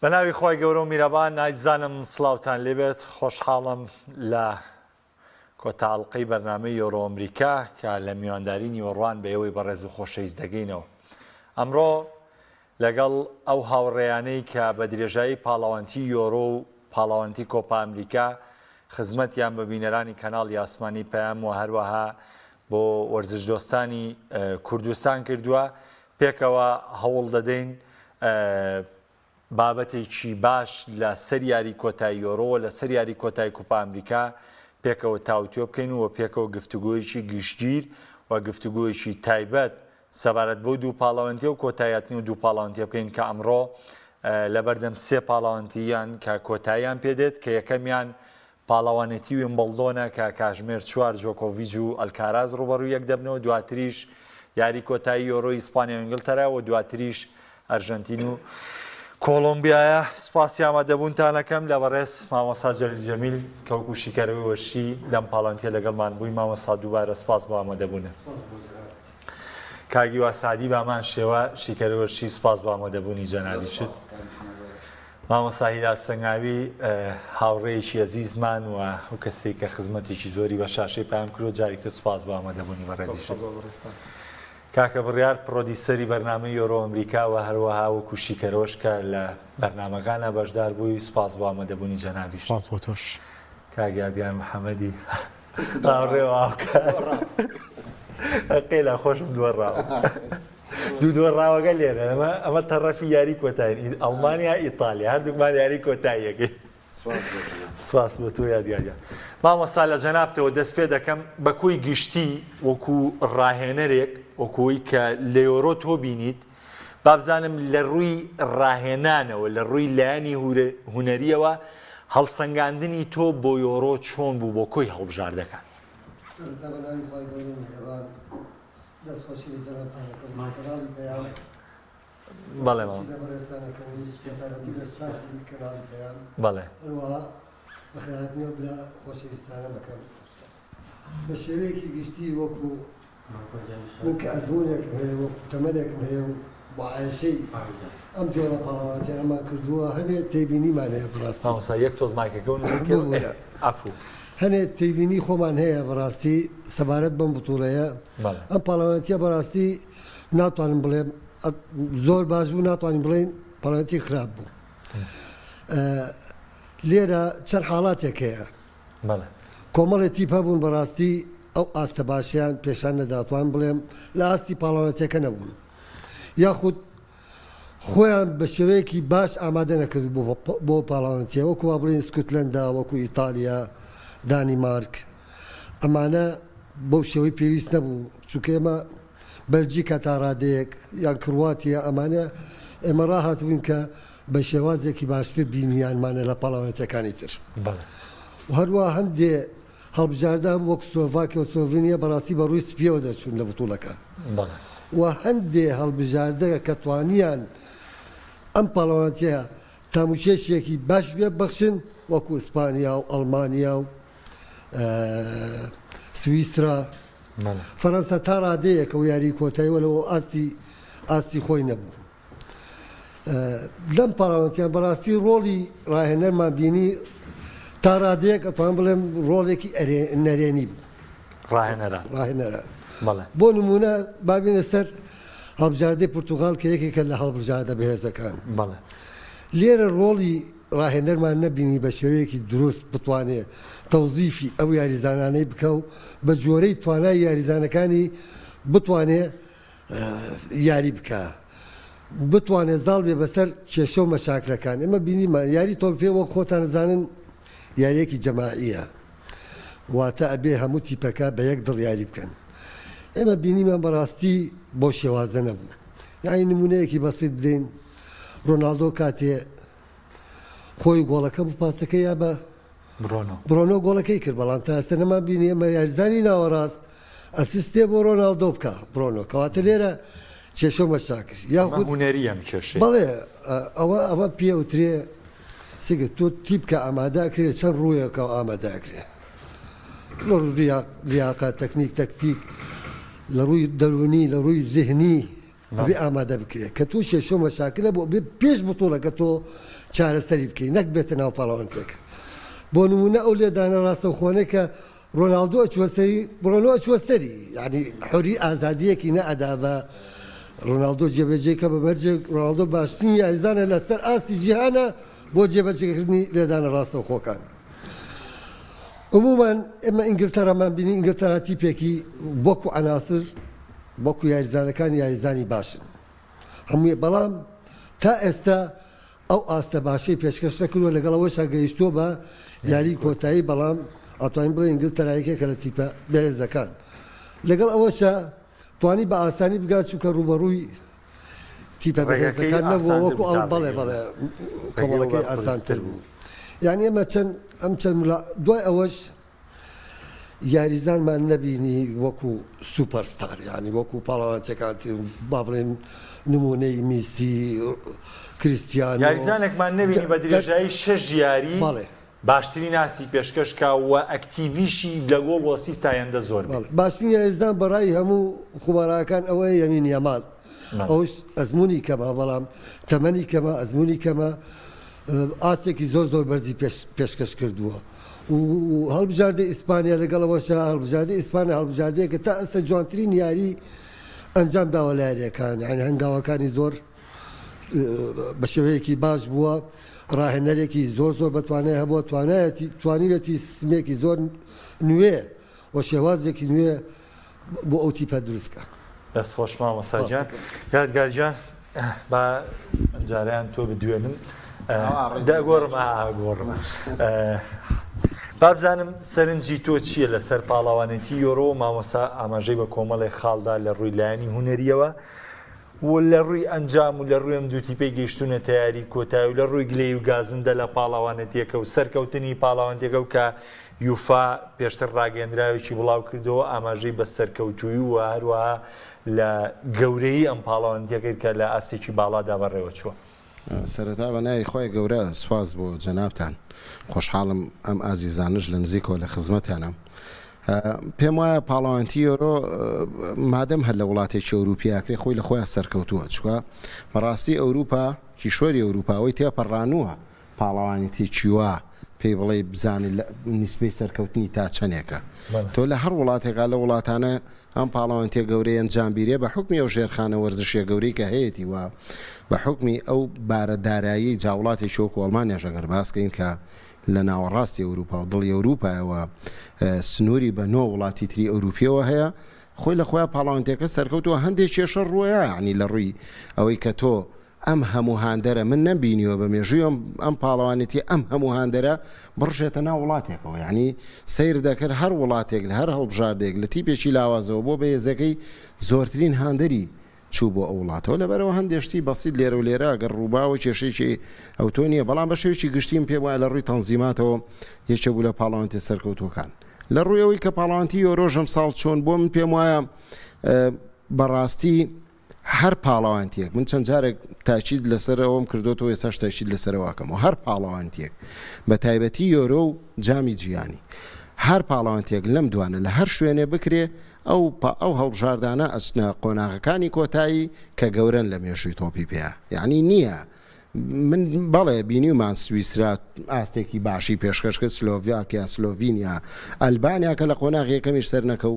بە ناوی خوای گەورە و میرەبان ئایزانم سڵاوتان لێبێت خۆشحاڵم لە کۆتا ئەڵقەی بەرنامەی یۆرۆ ئەمریکا کە لە میوانداری نیوەڕوان بە ئێوەی بەڕێز و خۆشەویست دەگەینەوە ئەمڕۆ لەگەڵ ئەو هاوڕێیانەی کە بە درێژایی پاڵەوانتی یۆرۆ و پاڵەوانتی کۆپا ئەمریکا خزمەتیان بە بینەرانی کەناڵی ئاسمانی پەیام و هەروەها بۆ وەرزشدۆستانی کوردستان کردووە پێکەوە هەوڵ دەدەین بابەتێکی باش لە سەر یاری کۆتای یۆرۆ و لە سەر یاری کۆتای کوپا ئەمریکا پێکەوە تاوتوێ بکەین و پێکەوە گفتوگۆیەکی گشتگیر و گفتوگۆیەکی تایبەت سەبارەت بەو دوو پاڵەوانتیە و کۆتاییهاتنی و دوو پاڵەوانتیە بکەین کە ئەمڕۆ لەبەردەم سێ پاڵەوانتییان کە کۆتاییان پێدێت کە یەکەمیان پاڵەوانێتی ویمبڵدۆنە کە کاژمێر چوار جۆکۆڤیج و ئەلکاراز ڕووبەڕووی یەک دەبنەوە، دواتریش یاری کۆتایی یۆرۆی ئیسپانیا و ئینگلتەرا و دواتریش ئەرژەنتین و کۆڵۆمبیایە. سوپاسی ئامادەبوونتان ئەکەم لە بەڕێز مامۆستا جەلیل جەمیل کە وەکو شیکەرەوەی وەرزشی لەم پاڵەوانێتیە لەگەڵمان بووی. مامۆستا دووبارە سوپاس بۆ ئامادەبوونت. کاک هیوا سەعدی بەهەمان شێوە شیکەرەوەی وەرزشی سوپاس بۆ ئامادەبوونی جەنابیشت. مامۆستا هیلال سەنگاوی هاوڕێیەکی ئەزیزمان و ئەو کەسەی کە خزمەتێکی زۆری بە شاشەی پەیام کردووە جارێکی تر سوپاس بۆ ئامادەبوونی بەڕێزیشت. کاکە بڕیار پڕۆدیسەری بەرنامەی یۆرۆ ئەمریکا و هەروەها وەکو شیکەرەوەش کە لە بەرنامەکانا بەشدار بووی سوپاس بۆ ئامادەبوونی جەنابیشت. سوپاس بۆ تۆش. کاک یادگار محەمەدی هاوڕێ و هاوکار. قێلا خۆشم دۆڕاوە. دوو دۆڕاوەکە لێرە ئەمە ئەمە تەڕەفی یاری کۆتایی ئەڵمانیا ئیتالیا هەردووکمان یاری کۆتاییەکەی سپاس بۆ تۆ یادگارگە مامۆستا لە جەنابتەوە دەست پێ دەکەم بە کۆی گشتی وەکو ڕاهێنەرێک وەکوی کە لە یۆرۆ تۆ بینیت بابزانم لە ڕووی ڕاهێنانەوە لە ڕووی لایەنی هونەریەوە هەڵسەنگاندنی تۆ بۆ یۆرۆ چۆن بوو بۆ کۆی هەڵبژاردەکان؟ سەرەتا بە ناوی خوای گەورە و میهرەبان دەست خۆشی لە جەنابتان ئەکەم لە کەناڵی پەیام بەڵێ خۆشی لە بەڕێزتان ئەکەم و بە تایبەتی لە ستافی کەناڵی پەیام بەڵێ هەروەها بەخێرهاتنی ئەو برا خۆشەویستانەم ئەکەم بە شێوەیەکی گشتی وەکو من کە ئەزموونێکم هەیە وەکو تەمەنێکم هەیە و معایشەی ئەم جۆرە پاڵەوانێتیانەمان کردووە هەنێ تێبینیمان هەیە بەڕاستی. مامۆستا یەک تۆز مایکەکە و نزیک کەوە. ببورە. عەفو. هەنێ تێبینی خۆمان هەیە بەڕاستی سەبارەت بەم بتوڵەیە. بەڵێ. ئەم پاڵەوانێتیە بەڕاستی ناتوانم بڵێم زۆر باش بوو ناتوانین بڵێین پاڵەوانێتی خراپ بوو. لێرە چەند حاڵاتێک هەیە. بەڵێ. کۆمەڵێ تیپ هەبوون بەڕاستی ئەو ئاستە باشەیان پێشان نەدا توانم بڵێم لە ئاستی پاڵەوانێتیەکە نەبوون یاخود خۆیان بە شێوەیەکی باش ئامادە نەکرد بۆ پاڵەوانێتیە وەکو وا بڵێین سکوتلەندا وەکو ئیتالیا دانیمارک ئەمانە بەو شێوەی پێویست نەبوو چونکە ئێمە بەلجیکا تا ڕادەیەک یان کرواتیا ئەمانە ئێمە ڕاهاتبووین کە بە شێوازێکی باشتر بینیانمانە لە پاڵەوانێتیەکانی تر و هەروە هەندێ هەڵبژاردە هەبوو وەک سلۆڤاکیا و سلۆڤینیا بەڕاستی بە ڕووی سپیەوە دەرچوون لە بتوڵەکە و هەندێ هەڵبژاردە کە توانیان ئەم پاڵەوانێتیە تاموچێشێکی باش بێ بەخشن وەکو ئیسپانیا و ئەڵمانیا و سویسرا فەرەنسا تا ڕادەیەک ئەو یاری کۆتایی وەلەوە ئاستی ئاستی خۆی نەبوو لەم پاڵەوانێتیان بەڕاستی ڕۆڵی ڕاهێنەرمان بینی تا ڕادەیەک ئەتوان بڵێم ڕۆڵێکی نەرێنی بوو ڕاهێنەران ڕاهێنەران بۆ نمونە بابینە سەر هەڵبژاردەی پرتوغال کە یەکێکە لە هەڵبژاردە بەهێزەکان لێرە ڕۆڵی ڕاهێنەرمان نەبینی بە شێوەیەکی دروست بتوانێ تەوزیفی ئەو یاریزانانەی بکە و بە جۆرەی توانای یاریزانەکانی بتوانێ یاری بکا بتوانێ زاڵ بێ بەسەر کێشە و مەشاکلەکان ئێمە بینیمان یاری تۆپی پێ وەک خۆتان ئەزانن یاریەکی جەماعیە واتە ئەبێ هەموو تیپەکە بە یەک دڵ یاری بکەن ئێمە بینیمان بەڕاستی بەو شێوازە نەبوو یعنی نمونەیەکی بەسیت بدەین ڕۆناڵدۆ کاتێ خۆی گۆڵەکە بوو پاسەکە یا بە برۆنۆ. برۆنۆ گۆڵەکەی کرد بەڵام تا ئێستا نەمان بینی ئێمە یاریزانی ناوەڕاست ئەسیستێ بۆ ڕۆناڵدۆ بکا برۆنۆ کەواتە لێرە کێشە و مەشاکل ئەمە یاخود هونەرییە ئەم کێشەیە. بەڵێ ئەوە ئەوە پێ ئەوترێ سیگە تۆ تیپ کە ئامادە ئەکرێ چەند ڕوویەکەوە ئامادە ئەکرێ لە ڕووی لیاقە تەکنیک تەکتیک لە ڕووی دەروونی لە ڕووی زیهنی. ئەبێ ئامادە بکرێت کە تۆ کێشە و مەشاکلە بۆ بێ پێش بتوڵەکە تۆ چارەسەری بکەی نەک بێتە ناو پاڵەوانتێک بۆ نمونە ئەو لێدانە ڕاستەوخۆنەی کە ڕۆناڵدۆ ئەچووە سەری بڕۆنۆ ئەچووە سەری یعنی حوری ئازادیەکی نەئەدا بە ڕۆناڵدۆ جێبەجێ کە بە مەرجێک ڕۆناڵدۆ باشترین یاریزانە لەسەر ئاستی جیهانە بۆ جێبەجێکردنی لێدانە ڕاستەوخۆکان. عموما ئێمە ئینگلتەرامان بینی ئینگلتەرا تیپێکی وەکو عەناسر وەکو یاریزانەکان یاریزانی باشن هەمووی بەڵام تا ئێستا ئەو ئاستە باشەی پێشکەش نەکردووە لەگەڵ ئەوەشا گەیشتووە بە یاری کۆتایی بەڵام ئەتوانین بڵێین ئینگلتەرا یەکێکە لە تیپە بەهێزەکان لەگەڵ ئەوەشا توانی بە ئاسانی بگات چونکە ڕووبەڕووی تیپە بەهێزەکان نەبووە وەکو ئەو بەڵێ بەڵێ کۆمەڵەکەی ئاسانتر بوو یعنی ئێمە چەند ئەم چەند دوای ئەوەش یاریزانمان نەبینی وەکو سوپەرستار یانی وەکو پاڵەوانێتیەکان تر با بڵێن نمونەی میسی کریستیانۆ یاریزانێکمان نەبینی بە درێژایی شەش یاری بەڵێ. باشترین ئاستی پێشکەش کا و ئەکتیڤیشی لە گۆڵ و ئەسیستا هێندە زۆر بێ. بەڵێ باشترین یاریزان بە ڕای هەموو خوبەراکان ئەوەیە یەمین یەمال ئەوش ئەزموونی کەمە بەڵام تەمەنی کەمە ئەزموونی کەمە ئاستێکی زۆر زۆر بەرزی پێشکەش کردووە. و هەڵبژاردەی ئیسپانیا لەگەڵ ئەوەشا هەڵبژاردەی ئیسپانیا هەڵبژاردەیەکە تا ئێستا جوانترین یاری ئەنجام داوە لە یاریەکان یانی هەنگاوەکانی زۆر بە شێوەیەکی باش بووە ڕاهێنەرێکی زۆر زۆر بەتوانای هەبووە توانایەتی توانیوێتی سمێکی زۆر نوێ و شێوازێکی نوێ بۆ ئەو تیپە دروست کە. دەست خۆش مامۆستا گیان. یادگار گیان با ئەمجارەیان تۆ بدوێنم دەگۆڕم گۆڕم با بزانم سەرنجی تۆ چییە لەسەر پاڵاوانێتی یۆرۆ مامۆسا ئاماژەی بە کۆمەڵێک خاڵدا لە ڕووی لایەنی هوەریەوە و لە ڕووی ئەنجام و لە ڕووی ئەم دوو تیپەی گەیشتوونەتە یاری کۆتایی و لە ڕووی گلەیی و گازندە لە پاڵەوانێتییەکە و سەرکەوتنی پاڵەوانێتییەکە و کە یوفا پێشتر ڕاگەیەندراوێکی بڵاوکردەوە ئاماژەی بە سەرکەوتوویی و هەروەها لە گەورەیی ئەم پاڵەوانێتییە کرد کە لە ئاستێکی باڵادا بەڕێوەچووە. سەرەتا بە ناوی خوای گەورە سوپاس بۆ جەنابتان، خۆشحاڵم ئەم ئازیزانەش لە نزیکەوە لە خزمەتیانم. پێم وایە پاڵەوانتی یۆرۆ مادەم هەر لە وڵاتێکی ئەوروپی ئاکرێ خۆی لە خۆیان سەرکەوتووە چکە بەڕاستی ئەوروپا کیشوەری ئەوروپا ئەوەی تێپەڕانووە پاڵەوانێتیەکی وا پێی بڵێی بزانێ نیسبەی سەرکەوتنی تا چەنێکە تۆ لە هەر وڵاتێکا لە وڵاتانە ئەم پاڵەوانتیە گەورەی ئەنجام بیرێ بە حوکمی ئەو ژێرخانە وەرزشیە گەورەی کە هەیەتی و بە حوکمی ئەو بارە داراییەی جا وڵاتێکی وەکو ئەڵمانیاش ئەگەر باس کەین کە لە ناوەڕاستی ئەوروپا و دڵی ئەوروپایە و سنووری بە نۆ وڵاتی تری ئەوروپیەوە هەیە خۆی لە خۆیان پاڵەوانتیەکە سەرکەوتووە هەندێک کێشە ڕووەیە یانی لە ڕووی ئەوەی کە تۆ ئەم هەموو هاندەرە من نەمبینیوە بە مێژووی ئەم ئەم پاڵەوانێتیە ئەم هەموو هاندەرە بڕژێتە ناو وڵاتێکەوە یانی سەیر دەکرد هەر وڵاتێک لە هەر هەڵبژاردەیەک لە تیپێکی لاوازەوە بۆ بەهێزەکەی زۆرترین هاندەری چوو بۆ ئەو وڵاتەوە لەبەرەوە هەندێ شتی بەسیت لێرە و لێرە گەر ڕووباوە کێشەیەکی ئەوتۆ نییە بەڵام بە شێوەیەکی گشتی من پێم وایە لە ڕووی تەنزیماتەوە یەکێ بوو لە پاڵەوانێتیە سەرکەوتووەکان لە ڕووی ئەوەی کە پاڵەوانێتی یۆرۆش ئەمساڵ چۆن بووە من پێم وایە بەڕاستی هەر پاڵەوانتیەک من چەند جارێک تاکید لەسەر ئەوەم کردۆتەوە ئێستاش تاکید لەسەر ئەوە ئەکەمەوە هەر پاڵەوانتیەک بە تایبەتی یۆرۆ و جامی جیهانی هەر پاڵەوانتیەک لەم دوانە لە هەر شوێنێ بکرێ ئەو ئەو هەڵبژاردانە ئەچنە قۆناغەکانی کۆتایی کە گەورەن لە مێژووی تۆپی پێ یعنی نییە من بەڵێ بینیومان سویسرا ئاستێکی باشی پێشکەش کرد سلۆڤاکیا سلۆڤینیا ئەلبانیا کە لە قۆناغی یەکەمیش سەرنەکەو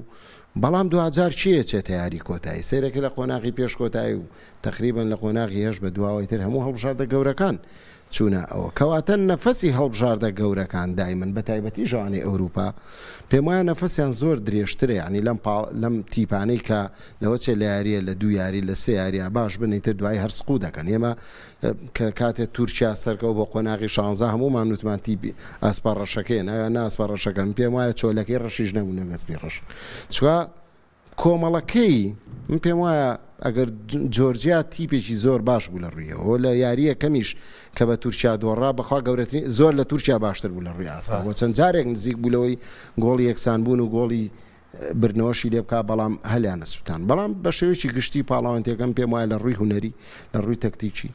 بەڵام دواجار کێ ئەچێتە یاری کۆتایی سەیرەکە لە قۆناغی پێش کۆتایی و تەقریبەن لە قۆناغی هەشت بە دواوەی تر هەموو هەڵبژاردە گەورەکان چوونە ئەوە کەواتە نەفەسی هەڵبژاردە گەورەکان دایمەن بە تایبەتی ژەوانەی ئەوروپا پێم وایە نەفەسیان زۆر درێژترە یانی لەم پاڵ لەم تیپانەی کە لەوە چێ لە یاریە لە دوو یاری لە سێ یاریە باش بن ئیتر دوایی هەر سقوو دەکەن ئێمە کە کاتێ تورکیا سەرکەوت بۆ قۆناغی شانزە هەموومان وتمان تیپی ئەسپە ڕەشەکەیە ناویان نا ئەسپە ڕەشەکە من پێم وایە چۆلەکەی ڕەشیش نەبوو نەک ئەسپی ڕەش چونکە کۆمەڵەکەی من پێم وایە ئەگەر جۆرجیا تیپێکی زۆر باش بوو لە ڕوویەوە لە یاریە کەمیش کە بە تورکیا دۆڕا بەخوا گەورەترین زۆر لە تورکیا باشتر بوو لە ڕووی ئاستەوە چەند جارێک نزیک بوو لەوەی گۆڵی یەکسان بوون و گۆڵی بردنەوەشی لێ بکا بەڵام هەلیان نەسوتان بەڵام بە شێوەیەکی گشتی پاڵەوانتیەکەم پێم وایە لە ڕووی هونەری لە ڕووی تەکتیکی.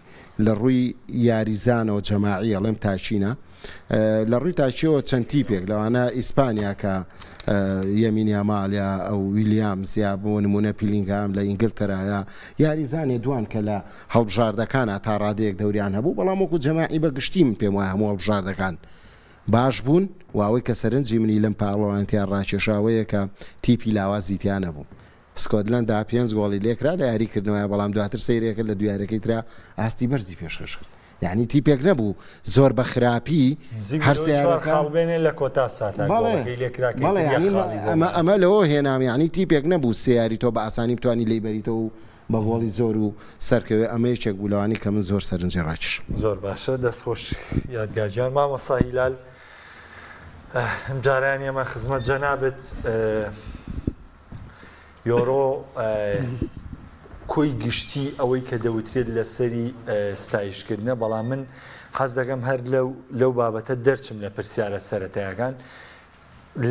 لە ڕووی یاریزانەوە جەماعی ئەڵێم تاکینە لە ڕووی تاکیەوە چەند تیپێک لەوانە ئیسپانیا کە یەمین یامال یا ئەو ویلیامز یا بۆ نمونە پیلینگهام لە ئینگلتەرا یا یاریزانێ دوان کە لە هەڵبژاردەکانا تا ڕادەیەک دەوریان هەبوو بەڵام وەکو جەماعی بە گشتی من پێم وایە هەموو هەڵبژاردەکان باش بوون و ئەوەی کە سەرنجی منی لەم پاڵەوانێتیە ڕاکێشا ئەوەیە کە تیپی لاوازی تیا نەبوو. سکۆتلەندا پێنج گۆڵی لێکرا لە یاری کردنەوەیا بەڵام دواتر سەیرێ کرد لە دوو یاریەکەی ترا ئاستی بەرزی پێشکەش کرد یانی تیپێک نەبوو زۆر بە خراپی نزیک هەر سێ چوار یاریەکە خاڵ بێنێ لە کۆتا ساتا بەڵێ گۆڵەکەی لێکرا کە بەڵێ ئیتر یەک یانی خاڵی بۆ ئەمە مایەوە. ئەمە لەوە هێنام یانی تیپێک نەبوو سێ یاری تۆ بە ئاسانی بتوانی لێی بەریتەوە و بە گۆڵی زۆر و سەرکەوێ ئەمە یەکێک بوو لەوانەی کە من زۆر سەرنجی ڕاکێشم. زۆر باشە دەست خۆش یادگار گیان. مامۆستا هیلال ئەمجارەیان ئێمە خزمەت جەنابت یۆرۆ کۆی گشتی ئەوەی کە دەوترێت لەسەری ستایشکردنە بەڵام من حەز دەکەم هەر لەو لەو بابەتە دەرچم لە پرسیارە سەرەتایەکان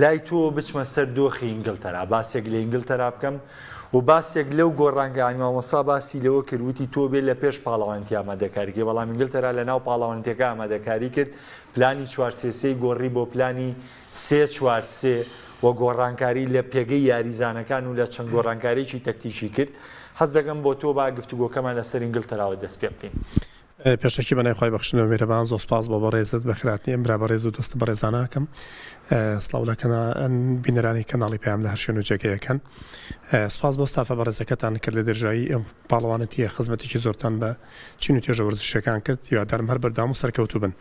لای تۆ بچمە سەر دۆخی ئینگلتەرا باسێک لە ئینگلتەرا بکەم و باسێک لەو گۆڕانکاری مامۆستا باسی لەوە کرد وتی تۆ بێ لە پێش پاڵەوانێتی ئامادەکاری کرد بەڵام ئینگلتەرا لە ناو پاڵەوانێتیەکە ئامادەکاری کرد پلانی 4-3 گۆڕی بۆ پلانی 3-4-3 و گۆڕانکاری لە پێگەی یاریزانەکان و لە چەند گۆڕانکاریی تەکتیکی کرد حەز دەکەم بۆ تۆ با گفتوگۆکەمان لەسەر ئینگلتەراوە دەست پێ بکەین. پێشەکی بەناوی خوای بەخشندەو میهرەبان زۆر سوپاس بۆ بەڕێزت بەخێرهاتنی ئەم برا بەڕێز و دۆستە بەڕێزانە ئەکەم سڵاو لە بینەرانی کەناڵی پەیام لە هەر شوێن و جێگەیەکەن سوپاس بۆ ستافە بەڕێزەکەتان کرد لە درێژایی ئەم پاڵەوانەتیە خزمەتێکی زۆرتان بە چین و توێژە وەرزشیەکان کرد هیوادارم هەر بەردەوام و سەرکەوتوو بن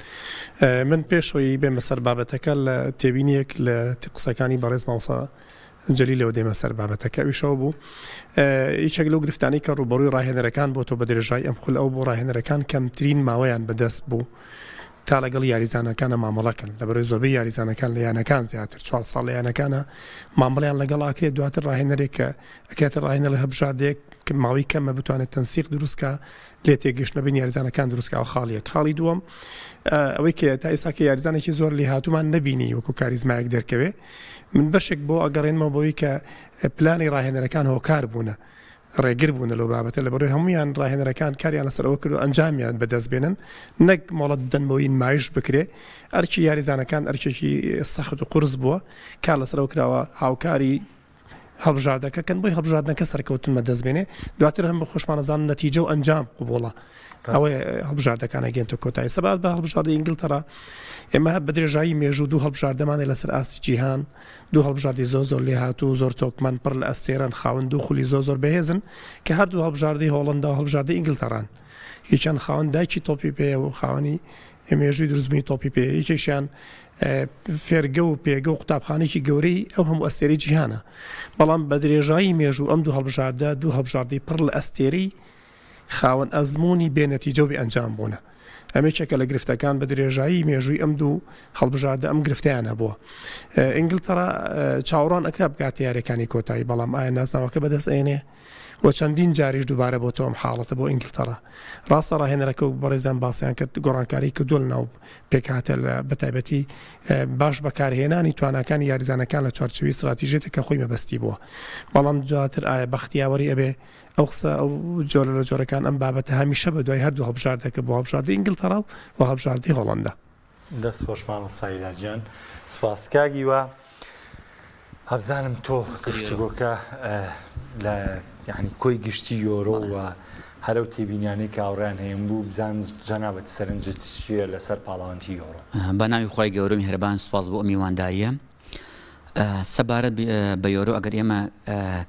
من پێشەوەی بێمە سەر بابەتەکە لە تێبینیەک لە قسەکانی بەڕێز مامۆستا جەلیلەوە دێمە سەر بابەتەکە ئەویش ئەوە بوو یەکێک لەو گرفتانەی کە ڕووبەڕووی ڕاهێنەرەکان بۆتەوە بە درێژایی ئەم خول ئەو بۆ ڕاهێنەرەکان کەمترین ماوەیان بەدەست بوو تا لەگەڵ یاریزانەکانە مامەڵەکەن لەبەرەوەی زۆربەی یاریزانەکان لە یانەکان زیاتر چوار ساڵ لە یانەکانە مامەڵیان لەگەڵ ئاکرێت دواتر ڕاهێنەرێک کە ئەکرێتە ڕاهێنەر هەبژاردەیەک کە ماوەی کەمە بتوانێت تەنسیق دروستکە لێ تێگەشتنە بین یاریزانەکان دروستکە ئەو خاڵ یەک خاڵی دووەم ئەوەی کە تا ئێستا کە یاریزانێکی زۆر لێهاتوومان نەبینی وەکو کاریزمایەک دەرکەوێ من بەشێک بۆ ئەگەڕێنمەوە بۆی کە پلانی ڕاهێنەرەکان هۆکار بوونە ڕێگر بوونە لەو بابەتە لە بەرەوەی هەمویان ڕاهێنەرەکان کاریان لەسەر ئەوە کرد و ئەنجامیان بەدەست بێنن نەک مۆڵەت بدەن بۆی نمایش بکرێ ئەرکی یاریزانەکان ئەرکێکی سەخت و قورس بووە کار لەسەرەوە کراوە هاوکاری هەڵبژاردەکە کەن بۆی هەڵبژاردنەکە سەرکەوتن بەدەست بێنێ دواتر هەم بە خۆشمانەزان نەتیجە و ئەنجام قوبوڵە ئەوەی هەڵبژاردەکانە گەنتە کۆتایی سەبارەت بە هەڵبژاردەی ئینگلتەرا ئێمە بە درێژایی مێژوو دوو هەڵبژاردەمانێ لەسەر ئاستی جیهان دوو هەڵبژاردی زۆر زۆر لێهاتوو زۆر تۆکمەن پڕ لە ئەستێرەن خاوەن دوو خولی زۆر زۆر بەهێزن کە هەردوو هەڵبژاردەی هۆڵندا و هەڵبژاردەی ئینگلتەران یەکیان خاوەن دایکی تۆپی پێیە و خاوەنی مێژووی دروستبوونی تۆپی پێ یەکێکیان فێرگە و پێگە و قوتابخانێکی گەورەی ئەو هەموو ئەستێرەی جیهانە بەڵام بە درێژایی مێژوو ئەم دوو هەڵبژاردە دوو هەڵبژاردەی پڕ لە ئەستێرەی خاوەن ئەزموونی بێ نەتیجە و بێ ئەنجام بوونە. ئەمە یەکێکە لە گرفتەکان بە درێژایی مێژووی ئەم دوو هەڵبژاردە ئەم گرفتەیان هەبووە. ئینگلتەرا چاوەڕوان ئەکرا بگاتە یاریەکانی کۆتایی بەڵام ئایا نازناوەکە بەدەست ئەێنێ؟ و چەندین جاریش دووبارە بۆتەوە ئەم حاڵەتە بۆ ئینگلتەرا. ڕاستە ڕاهێنەرەکە و بەڕێزیان باسیان کرد گۆڕانکاری کردووە لە ناو پێکهاتە لە بەتایبەتی باش بەکارهێنانی تواناکانی یاریزانەکان لە چوارچێوەی ستراتیژیەتێک کە خۆی مەبەستی بووە. بەڵام دواتر ئایا بەخت یاوەری ئەبێ؟ ئەو قسە ئەو جۆرە لە جۆرەکان ئەم بابەتە هەمیشە بە دوای هەردوو هەڵبژاردەکە بۆ هەڵبژاردەی ئینگلتەرا و هەڵبژاردەی هۆڵەندا. دەست خۆش مامۆستا هیلال گیان سپاس کاک هیوا ئەبزانم تۆ گفتوگۆکە لە یعنی کۆی گشتی یۆرۆ و هەرەو تێبینیانەی کە هاوڕێیان هەیەم بوو بزان جەنابت سەرنجت چییە لەسەر پاڵەوانتی یۆرۆ؟ بە ناوی خوای گەورە و میهرەبان سوپاس بۆ ئەم میواندارییە. سەبارەت بە یۆرۆ ئەگەر ئێمە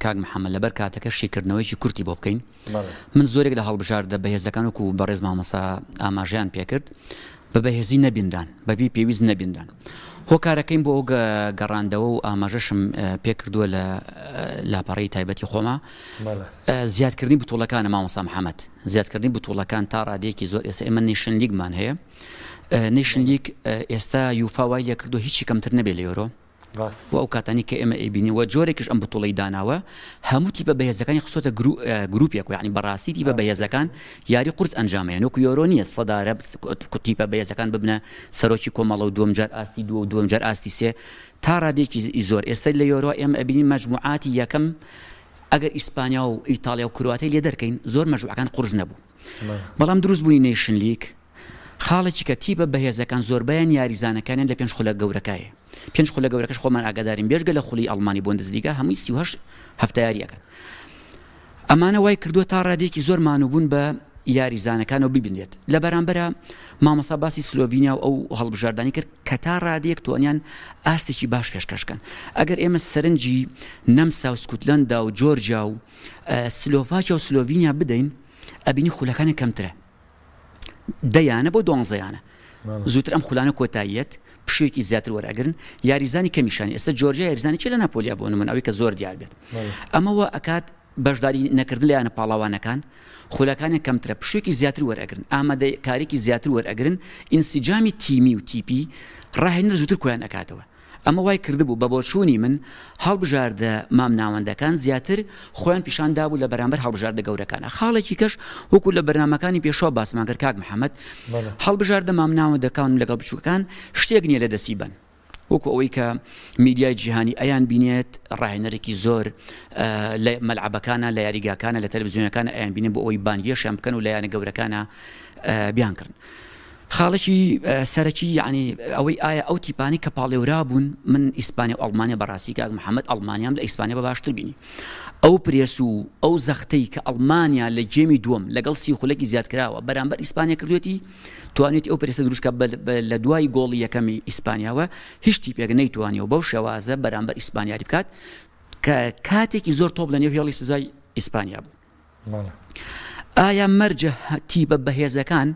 کاک محەممەد لەبەر کاتەکە شیکردنەوەیکی کورتی بۆ بکەین من زۆرێک لە هەڵبژاردە بەهێزەکان وەکو بەڕێز مامۆسا ئاماژەیان پێکرد بە بەهێزی نەبینران بەبی پێویست نەبینران هۆکارەکەیم بۆ ئەو گەڕاندەوە و ئاماژەشم پێکردووە لە لاپەڕی تایبەتی خۆما زیادکردنی بتوڵەکانە مامۆسا محەممەد زیادکردنی بتوڵەکان تا ڕادەیەکی زۆر ئێستا ئێمە Nation League مان هەیە Nation League ئێستا یوفا وای لێکردو هیچی کەمتر نەبێ لە یۆرۆ و ئەو کاتانی کە ئێمە ئەیبینی و جۆرێکیش ئەم بتوڵەی داناوە هەموو تیپە بەهێزەکانی خستۆتە گروپێک و یعنی بەڕاستی تیپە بەهێزەکان یاری قورس ئەنجامەیە وەکو یۆرۆ نییە سەدارە تیپە بەهێزەکان ببنە سەرۆکی کۆمەڵە و دووەم جار ئاستی دووە و دووەم جار ئاستی سێ تا ڕادێکی زۆر ئێستا لە یۆرۆ ئێمە ئەبینین مەجموعاتی یەکەم ئەگەر ئیسپانیا و ئیتاڵیا و کرواتیای لێ دەرکەین زۆر مەجموعەکان قورس نەبوو. بەڵام دروست بوونی نەیشن لیگ خاڵێکی کە تیپە بەهێزەکان زۆربەیان یاریزانەکانیان لە پێنج خولە گەورەکایە. پێنج خولە گەورەکەش خۆمان ئاگادارین بێژگە لە خولی ئەڵمانی بۆندسلیگا هەمووی 38 هەفتە یاری ئەکات. ئەمانە وای کردووە تا ڕادەیەکی زۆر مانووبوون بە یاریزانەکانەوە ببینرێت. لە بەرامبەرا مامۆستا باسی سلۆڤینیا و ئەو هەڵبژاردانەی کرد کە تا ڕادەیەک توانیان ئاستێکی باش پێشکەش بکەن. ئەگەر ئێمە سەرنجی نەمسا و سکوتلەندا و جۆرجیا و سلۆڤاکیا و سلۆڤینیا بدەین ئەبینی خولەکانیان کەمترە. دە یانە بۆ دوانزە یانە زووتر ئەم خولانە کۆتاییەت پشوویەکی زیاتر وەرئەگرن یاریزانی کەمیشانی ئێستا جۆرجیا یاریزانی چی لە ناپۆلیا بۆ نمونە ئەوەی کە زۆر دیار بێت ئەمە وا ئەکات بەشداری نەکردن لە یانە پاڵەوانەکان خولەکانیان کەمترە پشوویەکی زیاتر وەرئەگرن ئامادەکاریکی زیاتر وەرئەگرن ئینسجامی تیمی و تیپی ڕاهێنەر زووتر کۆیان ئەکاتەوە ئەمە وای کردبوو بە بۆچوونی من هەڵبژاردە مامناوەندەکان زیاتر خۆیان پیشان دابوو لە بەرامبەر هەڵبژاردە گەورەکانە. خاڵێکی کەش وەکو لە بەرنامەکانی پێشوە باسمان کرد کاک محەمەد هەڵبژاردە مامناوەندەکان لەگەڵ بچووکەکان شتێک نییە لە دەستی بەن. وەکو ئەوەی کە میدیای جیهانی ئەیان بینێت ڕاهێنەرێکی زۆر لە مەلعەبەکانە لە یاریگاکانە لە تەلەڤزیۆنەکانە ئەیان بینن بۆ ئەوەی بانگێشیان بکەن و لە یانە گەورەکانە بیانکڕن. خاڵێکی سەرەکی یعنی ئەوەی ئایا ئەو تیپانی کە پاڵێورا بوون من ئیسپانیا و ئەڵمانیا بەڕاستی کاک محەممەد ئەڵمانیام لە ئیسپانیا بە باشتر بینی ئەو پرێس و ئەو زەختەی کە ئەڵمانیا لە گێمی دووەم لەگەڵ سی خولەکی زیاد کراوە بەرامبەر ئیسپانیا کردوێتی توانێتی ئەو پرێسە دروستکە لە دوای گۆڵی یەکەمی ئیسپانیاوە هیچ تیپێک نەیتوانیەوە بەو شێوازە بەرامبەر ئیسپانیاری بکات کە کاتێکی زۆر تۆپ لە نێو هێڵی سزای ئیسپانیا بوو. ئایا مەرجە تیپە بەهێزەکان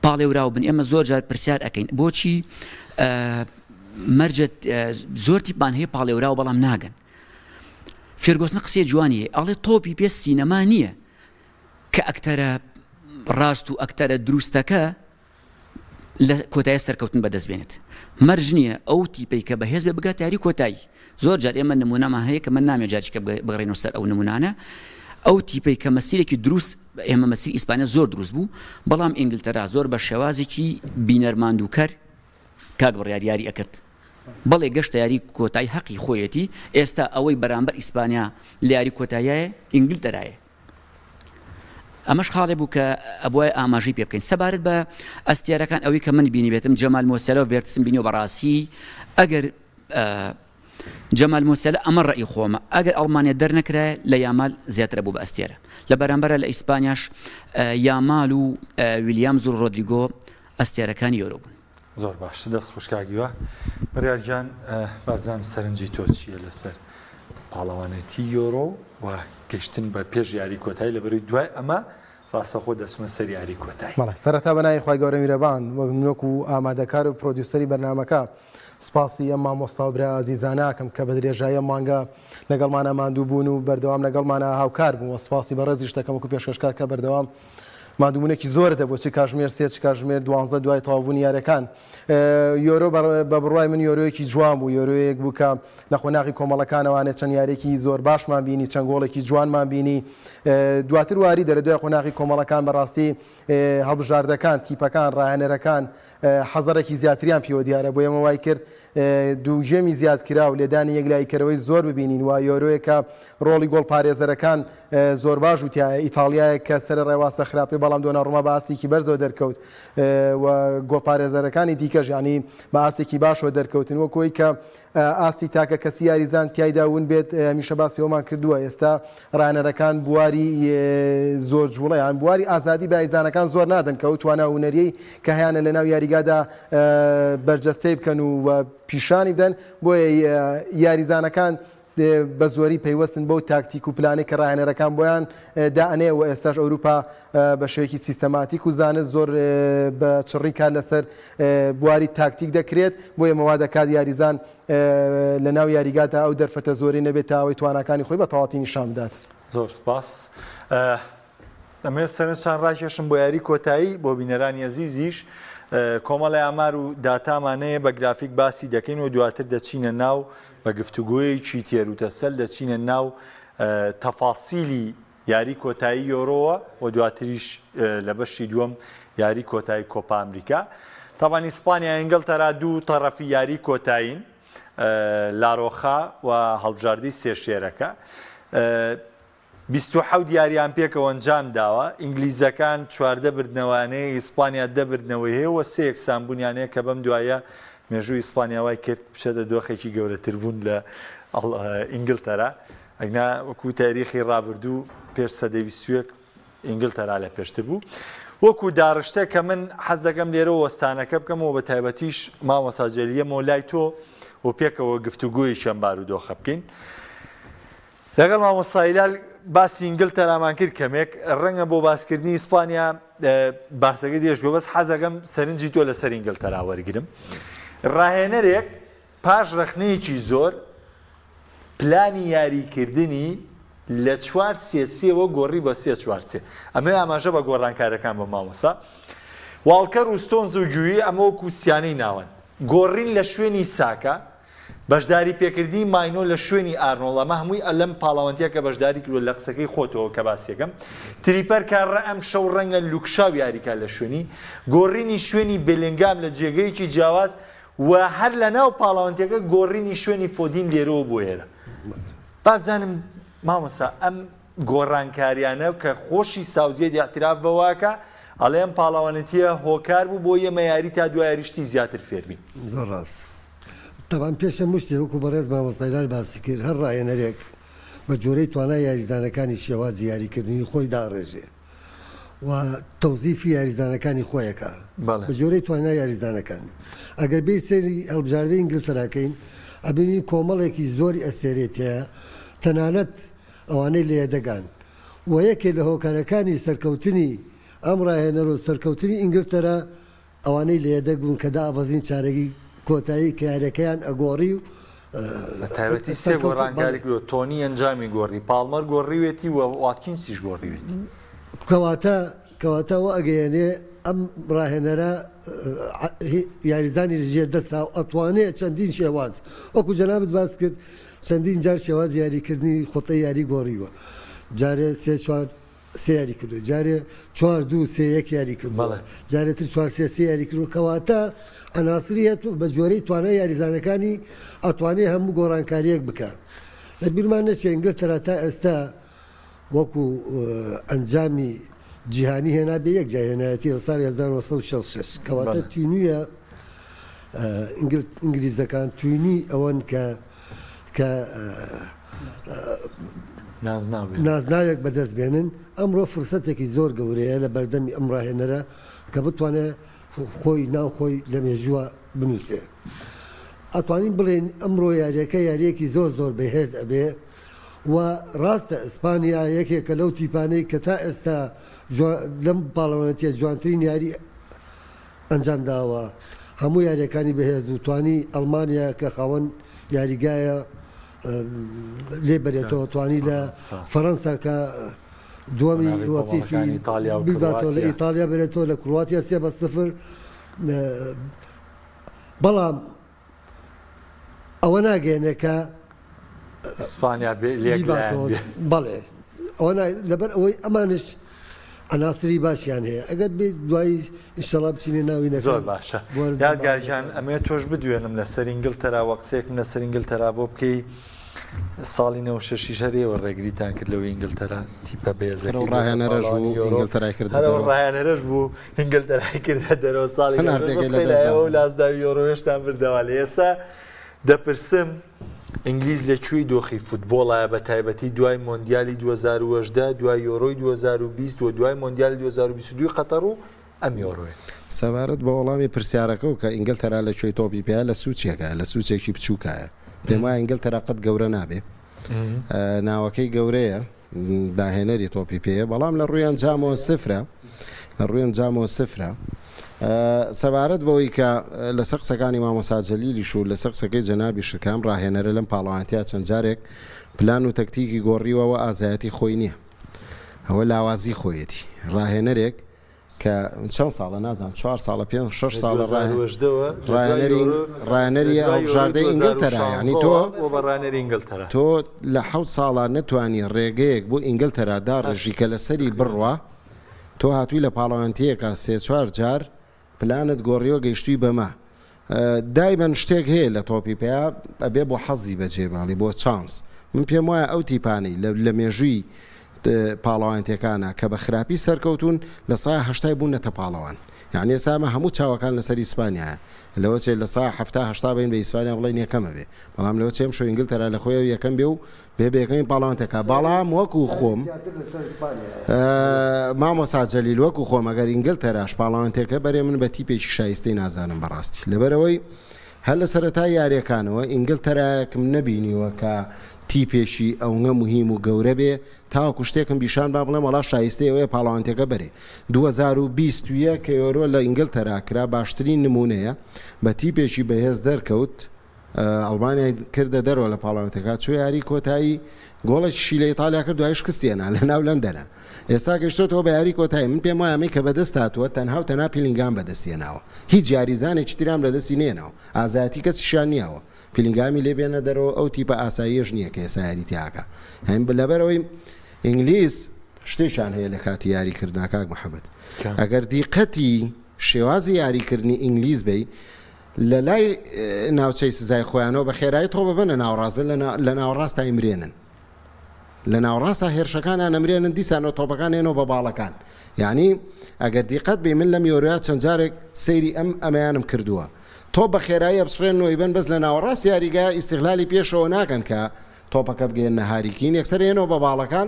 پاڵێوراو بن ئێمە زۆر جار پرسیار ئەەکەین بۆچی مەرجە زۆر تیپمان هەیە پاڵێوراو بەڵام ناگەن فێرگۆسنە قسەی جوانی ئەڵێ تۆپی پێ سینەما نییە کە ئەکتەرە ڕاست و ئەکتەرە دروستەکە لە کۆتایی سەرکەوتن بەدەست بێنێت. مەرج نییە ئەو تیپەی کە بەهێز بێ بگاتە یاری کۆتایی. زۆر جار ئێمە نموونەمان هەیە کە من نامەوێت جارێکی کە بگەڕێینەوە سەر ئەو نموونانە. ئەو تیپەی کە مەسیرێکی دروست ئێمە مەسیری ئیسپانیا زۆر دروست بوو، بەڵام ئینگلتەرا زۆر بە شێوازێکی بینەر ماندووکەر کاک بڕیار یاری ئەکرد. بەڵێ گەشتە یاری کۆتایی هەقی خۆیەتی، ئێستا ئەوەی بەرامبەر ئیسپانیا لە یاری کۆتاییایە ئینگلتەرایە. ئەمەش خاڵێ بوو کە ئەبوایە ئاماژەی پێ بکەین سەبارەت بە ئەستێرەکان ئەوەی کە من بینیبێتم جەمال مۆسیالا و ڤێرتسم بینیوە بەڕاستی ئەگەر جەمال مۆسیالا ئەمە ڕەئی خۆمە ئەگەر ئەڵمانیا دەرنەکرایە لە یامال زیاترە بوو بە ئەستێرە لە بەرامبەرە لە ئیسپانیاش یامال و ویلیامز و ڕۆدریگۆ ئەستێرەکانی یۆرۆ بوون. زۆر باش دەست خۆش کاک هیوا. بڕیار گیان با بزانم سەرنجی تۆ چییە لەسەر پاڵەوانێتی یۆرۆ و گەشتن بە پێش یاری کۆتایی لەبەرەی دوای ئەمە ڕاستەخۆ دەچمە سەر یاری کۆتایی. بەڵێ سەرەتا بە ناوی خوای گەورە میرەبان وەک من وەکو ئامادەکار و پرۆدیوسەری بەرنامەکە سپاسی ئەم مامۆستا و برا ئازیزانە ئەکەم کە بە درێژایی ئەم مانگە لەگەڵمانا ماندوو بوون و بەردەوام لەگەڵمانا هاوکار بوون و سپاسی بەڕێزیش دەکەم وەکو پێشکەشکار کە بەردەوام ماندووبوونێکی زۆرت هەبوو چ کاژمێر سێ چ کاژمێر دوانزە دوای تەواوبوونی یاریەکان. یۆرۆ بە بڕوای من یۆرۆیەکی جوان بوو، یۆرۆیەک بوو کە لە قۆناغی کۆمەڵەکانەوانێ چەند یاریەکی زۆر باشمان بینی، چەند گۆڵێکی جوانمان بینی. دواتر واریدە لە دوای قۆناغی کۆمەڵەکان بەڕاستی هەڵبژاردەکان، تیپەکان، ڕاهێنەرەکان حەزەرێکی زیاتریان پیوە دیارە بۆ ئێمە وای کرد دوو گێمی زیادکراو لێدانی یەکلاییکەرەوەی زۆر ببینین و یۆرۆیەک کە ڕۆڵی گۆڵپارێزەرەکان زۆر باش بوو تیایا، ئیتاڵیایەک کە سەرەڕای واستە خراپی بەڵام دۆناروما بە ئاستێکی بەرزەوە دەرکەوت و گۆڵپارێزەرەکانی دیکەش یانی بە ئاستێکی باشەوە دەرکەوتن وەک ئەوەی کە ئاستی تاکە کەسی یاریزان تیایدا ون بێت هەمیشە باسی ئەومان کردووە ئێستا ڕاهێنەرەکان بواری زۆر جوڵە یان بواری ئازادی بە یاریزانەکان زۆر نادەن کە ئەو توانا هونەریەی کە هەیانە لەناو یاریگادا بەرجەستەی بکەن و پیشانی بدەن بۆیە یاریزانەکان بە زۆری پەیوەستن بەو تاکتیک و پلانەی کە ڕاهێنەرەکان بۆیان دائەنێ و ئێستاش ئەوروپا بە شێوەیەکی سیستەماتیک و زانست زۆر بە چڕی کار لەسەر بواری تاکتیک دەکرێت بۆیە مەوا دەکات یاریزان لە ناو یاریگادا ئەو دەرفەتە زۆرەی نەبێت تا ئەوەی تواناکانی خۆی بە تەواوەتی نیشان بدات. زۆر سوپاس. دەمەوێت سەرنجتان ڕاکێشم بۆ یاری کۆتایی بۆ بینەرانی ئەزیزیش کۆمەڵی ئامار و داتامان هەیە بە گرافیک باسی دەکەین و دواتر دەچینە ناو بە گفتوگۆیەکی تێروتەسەل دەچینە ناو تەفاسیلی یاری کۆتایی یۆرۆوە و دواتریش لە بەشی دووەم یاری کۆتایی کۆپا ئەمریکا. تەبعەن ئیسپانیا ئینگلتەرا دوو تەڕەفی یاری کۆتایین لاڕۆخا و هەڵبژاردەی سێ شێرەکە. 27 یاریان پێکەوە ئەنجام داوە، ئینگلیزەکان 14 بردنەوەیان هەیە، ئیسپانیا دە بردنەوەی هەیە و سێ یەکسانبوونیان هەیە کە بەم دواییە مێژووی ئیسپانیا وای کرد بچێتە دۆخێکی گەورەتربوون لە ئینگلتەرا، ئەگنا وەکو تاریخی ڕابردوو پێش سەدەی 21 ئینگلتەرا لە پێشتر بوو. وەکو داڕشتە کە من حەز دەکەم لێرەوە وەستانەکە بکەم و بە تایبەتیش مامۆستا جەلیەمەوە لای تۆ و پێکەوە گفتوگۆیەکی ئەم بارودۆخە بکەین. لەگەڵ مامۆستا هیلال باسی ئینگلتەرامان کرد کەمێک، ڕەنگە بۆ باسکردنی ئیسپانیا باسەکە درێژ بێ، بەس حەز دەکەم سەرنجی تۆ لەسەر ئینگلتەرا وەرگرم. ڕاهێنەرێک پاش ڕەخنەیەکی زۆر پلانی یاریکردنی لە چوار سێ سێوە گۆڕی بە سێ چوار سێ. ئەمەوێ ئاماژە بە گۆڕانکاریەکان بەم مامۆستا. واڵکەر و ستۆنز و گویی ئەمە وەکو سیانەی ناوەند. گۆڕین لە شوێنی ساکا، بەشداری پێکردنی ماینۆ لە شوێنی ئارنۆڵد ئەمە هەمووی لەم پاڵەوانتیە کە بەشداری کردوە لە قسەکەی خۆتەوە کە باسیەکەم. تریپەر کە ڕە ئەمشەو ڕەنگە لوکشاو یاریکا لە شوێنی. گۆڕینی شوێنی بێلینگام لە جێگەیەکی جیاواز و هەر لەناو پاڵەوانتیەکە گۆڕینی شوێنی فۆدین لێرەوە بۆ ئێرە. با بزانم مامۆستا ئەم گۆڕانکاریانە کە خۆشی ساوزگەیت ئیعتراف بەوە ئەکا ئەڵێ ئەم پاڵەوانێتیە هۆکار بوو بۆ ئێمە یاری تا دوا یاری شتی زیاتر فێر بین. زۆر ڕاست. تەبعەن پێش هەموو شتێ وەکو بەڕێز مامۆستا هیلال باسی کرد هەر ڕاهێنەرێک بە جۆرەی توانای یاریزانەکانی شێوازی یاریکردنی خۆی داڕێژێ. و تەوزیفی یاریزانەکانی خۆی ئەکا بە جۆرەی توانای یاریزانەکان. ئەگەر بێی سەیری هەڵبژاردەی ئینگلتەرا کەین ئەبینین کۆمەڵێکی زۆری ئەستێرەی تیایە تەنانەت ئەوانەی لە یەدەگان و یەکێ لە هۆکارەکانی سەرکەوتنی ئەم ڕاهێنەر و سەرکەوتنی ئینگلتەرا ئەوانەی لە یەدەگ بوون کە دابەزین چارەگی کۆتایی کە یاریەکەیان ئەگۆڕی و بە تایبەتی سێ گۆڕانکاری کردووە، تۆنی ئەنجامی گۆڕی، پاڵمەر گۆڕیوێتی و واتکینسیش گۆڕیوێتی. کەواتە کەواتە ئەوە ئەگەیەنێ ئەم ڕاهێنەرە یاریزانی لە ژێر دەستا و ئەتوانێ چەندین شێواز وەکو جەنابت باست کرد چەندین جار شێوازی یاریکردنی خوتەی یاری گۆڕیوە جارێ سێ چوار سێ یاری کردووە جارێ چوار دوو سێ یەک یاری کردووە بەڵێ. جارێ تر چوار سێ سێ یاری کردووە کەواتە عەناسری هەیە بە جۆرەی توانای یاریزانەکانی ئەتوانێ هەموو گۆڕانکارییەک بکا لە بیرمان نەچێ ئینگلتەرا تا ئێستا وەکو ئەنجامی جیهانی هێنابێ یەک جار هێنایەتی لە ساڵی 1966 کەواتە بەڵێ. تینویە ئینگلیزەکان توینی ئەوەن کە کە نازناوێک بەدەست بێنن، ئەمڕۆ فرسەتێکی زۆر گەورەیە لە بەردەمی ئەم ڕاهێنەرە کە بتوانێت خۆی ناو خۆی لە مێژووە بنووسێ. ئەتوانین بڵێین ئەمڕۆ یاریەکە یاریەکی زۆر زۆر بەهێز ئەبێ و ڕاستە ئیسپانیا یەکێکە لەو تیپانەی کە تا ئێستا لەم پاڵەوانێتیە جوانترین یاری ئەنجام داوە، هەموو یارییەکانی بەهێز بوو، توانی ئەڵمانیا کە خاوەن یاریگایە لێ بەرێتەوە، توانی لە فەرەنسا کە دووەمی وەسیفی بیباتەوە لە ئیتاڵیا بەرێتەوە لە کرواتیا 3-0 بەڵام ئەوە ناگەیەنێ کە ئیسپانیا بێ لێک لایەن بێ. بەڵێ ئەوە نا لەبەر ئەوەی ئەمانش عەناسری باشیان هەیە ئەگەر بێ دوایی ئینشەڵا بچینە ناوی نەکەن زۆر باشە یادگار گیان ئەمەوێت تۆش بدوێنم لەسەر ئینگلتەرا وە قسەیەکم لەسەر ئینگلتەرا بۆ بکەی ساڵی 96 هەر ئێوە ڕێگریتان کرد لەوەی ئینگلتەرا تیپە بەهێزەکەی هەر ئەو ڕاهێنەرەش بوو ئینگلتەرای کردە دەرەوە. هەر ئەو ڕاهێنەرەش بوو ئینگلتەرای کردە دەرەوە ساڵی پەناردێکەی لە دەست دا. و نازناوی یۆرۆ هێشتان بردەوە لە ئێستا دەپرسم ئینگلیز لە کوێی دۆخی فوتبۆڵایە بە تایبەتی دوای مۆندیالی 2018 دوای یۆرۆی 2020 و دوای مۆندیالی 2022 قەتەڕ و ئەم یۆرۆیە. سەبارەت بە وەڵامی پرسیارەکە و کە ئینگلتەرا لە کوێی تۆپی پێیە لە سوچێکایە لە سوچێکی بچووکایە پێم وایە ئینگلتەرا قەت گەورە نابێ ناوەکەی گەورەیە داهێنەری تۆپی پێیە بەڵام لە ڕووی ئەنجامەوە سفرە لە ڕووی ئەنجامەوە سفرە سەبارەت بەوەی کە لەسەر قسەکانی مامۆسا جەلیلیش و لەسەر قسەکەی جەنابی شکام ڕاهێنەرە لەم پاڵەوانتیا چەند جارێک پلان و تەکتیکی گۆڕیوەوە ئازایەتی خۆی نییە ئەوە لاوازی خۆیەتی ڕاهێنەرێک کە چەند ساڵە نازانم چوار ساڵە پێ شەش ساڵە ڕاهێنەری ڕاهێنەری هەڵبژاردەی ئینگلتەرا یانی تۆ تۆ لە حەوت ساڵا نەتوانی ڕێگەیەک بۆ ئینگلتەرا داڕێژی کە لەسەری بڕوا تۆ هاتووی لە پاڵەوانتیەکە سێ چوار جار پلانت گۆڕیوە گەیشتووی بەمە دایمەن شتێک هەیە لە تۆپی پێیا ئەبێ بۆ حەزی بەجێ بێڵی بۆ چانس من پێم وایە ئەو تیپانەی لە مێژووی. پاڵەوانێتیەکانە کە بە خراپی سەرکەوتوون لە سای هەشتای بوونەتە پاڵەوان یانی ئێستا ئەمە هەموو چاوەکان لەسەر ئیسپانیایە لەوە چێ لە سا 70 هەشتا بین بە ئیسپانیا بڵێن یەکەمە بێ بەڵام لەوە چێ ئەمشەو ئینگلتەرا لە خۆیەوە یەکەم بێ و بێ بە یەکەمین پاڵەوانتەکە بەڵام وەکو خۆم مامۆسا جەلیل وەکو خۆم ئەگەر ئینگلتەراش پاڵەوانتێکە بەرێ من بە تیپێکی شایستەی نازانم بەڕاستی لەبەرەوەی هەر لە سەرەتای یاریەکانەوە ئینگلتەرایەکم نەبینیوە کە تیپێکی ئەونە موهیم و گەورە بێ تاوەکو شتێکم بیشان با بڵێم وەڵا شایستەی ئەوەیە پاڵەوانتیەکە بەرێ. 2021 کە یۆرۆ لە ئینگلتەرا کرا باشترین نمونەیە بە تیپێکی بەهێز دەرکەوت ئەڵمانیای کردە دەرەوە لە پاڵەوانێتەکە چۆ یاری کۆتایی گۆڵێکیشی لە ئیتالیا کرد دوای شکستی هێنا لە ناو لەندەنە ئێستا گەشتۆتەوە بە یاری کۆتایی من پێم وایە ئەمەی کە بەدەست هاتووە تەنها و تەنها پیلینگام بەدەستی هێناوە هیچ یاریزانێکی تریان لەدەستی نێناوە ئازایەتی کەسیشیان نییەوە پیلینگامی لێ بێنە دەرەوە ئەو تیپە ئاساییەش نییە کە ئێستا یاری تیاکە هەم لەبەرەوەی ئینگلیز شتێکیان هەیە لە کاتی یاریکردنا کاک محەممەد ئەگەر دیقەتی شێوازی یاریکردنی ئینگلیز بی لە لای ناوچەی سزای خۆیانەوە بە خێرایی تۆپ ببەنە ناوەڕاست بن لە ناوەڕاستا ئیمرێنن لە ناوەڕاستا هێرشەکانیان ئەمرێنن دیسانەوە تۆپەکان هێنەوە بە باڵەکان یعنی ئەگەر دیقەت بی من لەم یۆرۆیا چەند جارێک سەیری ئەم ئەمەیانم کردووە تۆپ بە خێرایی ئەپسڕێنن و ئەیبەن بەس لە ناوەڕاست یاریگا ئیستغلالی پێشەوە ناکەن کە تۆپەکە بگەیەننە هاری کین یەکسەر هێنەوە بە باڵەکان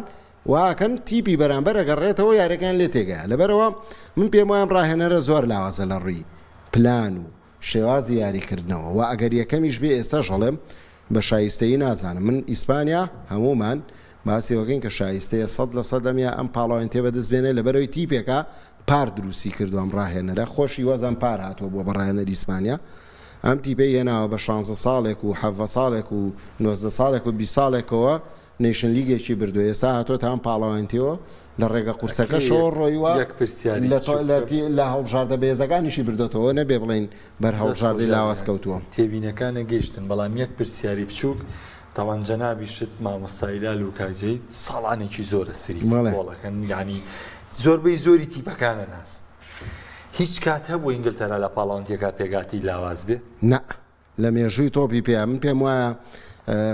واکەن تیپی بەرامبەر ئەگەڕێتەوە یاریەکەیان لێ تێگەیا لەبەرئەوە من پێم وایە ئەم ڕاهێنەرە زۆر لاوازە لە ڕووی پلان و شێوازی یاریکردنەوە وە ئەگەر یەکەمیش بێ ئێستاش ئەڵێم بە شایستەیی نازانم من ئیسپانیا هەموومان باسی ئەوەکەین کە شایستەیە 100% ئەم یا ئەم پاڵەوانێتیە بەدەست بێنێ لەبەرئەوەی تیپێکە پار دروستی کردوە ئەم ڕاهێنەرە خۆشی وەزان پار هاتووە بووە بە ڕاهێنەری ئیسپانیا ئەم تیپەی هێناوە بە شانزە ساڵێک و حەڤە ساڵێک و 19 ساڵێک و 20 ساڵێکەوە nation league ێکی بردووە ئێستا هاتۆتە ئەم پاڵەوانێتیەوە لە ڕێگە قورسەکەشەوە ڕۆیوە لە هەڵبژاردە بەهێزەکانیشی بردۆتەوە نەبێ بڵێین بەر هەڵبژاردەی لاواز کەوتووە. تێبینەکانە گەیشتن بەڵام یەک پرسیاری بچووک تاوان جەنابیشت مامۆستا هیلال و کاک جەهید ساڵانێکی زۆرە سری فوتبۆڵەکەن یانی زۆربەی زۆری تیپەکانە ناسن هیچ کات هەبوو ئینگلتەرا لە پاڵەوانتیەکە پێگاتی لاواز بێ؟ نا لە مێژووی تۆپی پێ من پێم وایە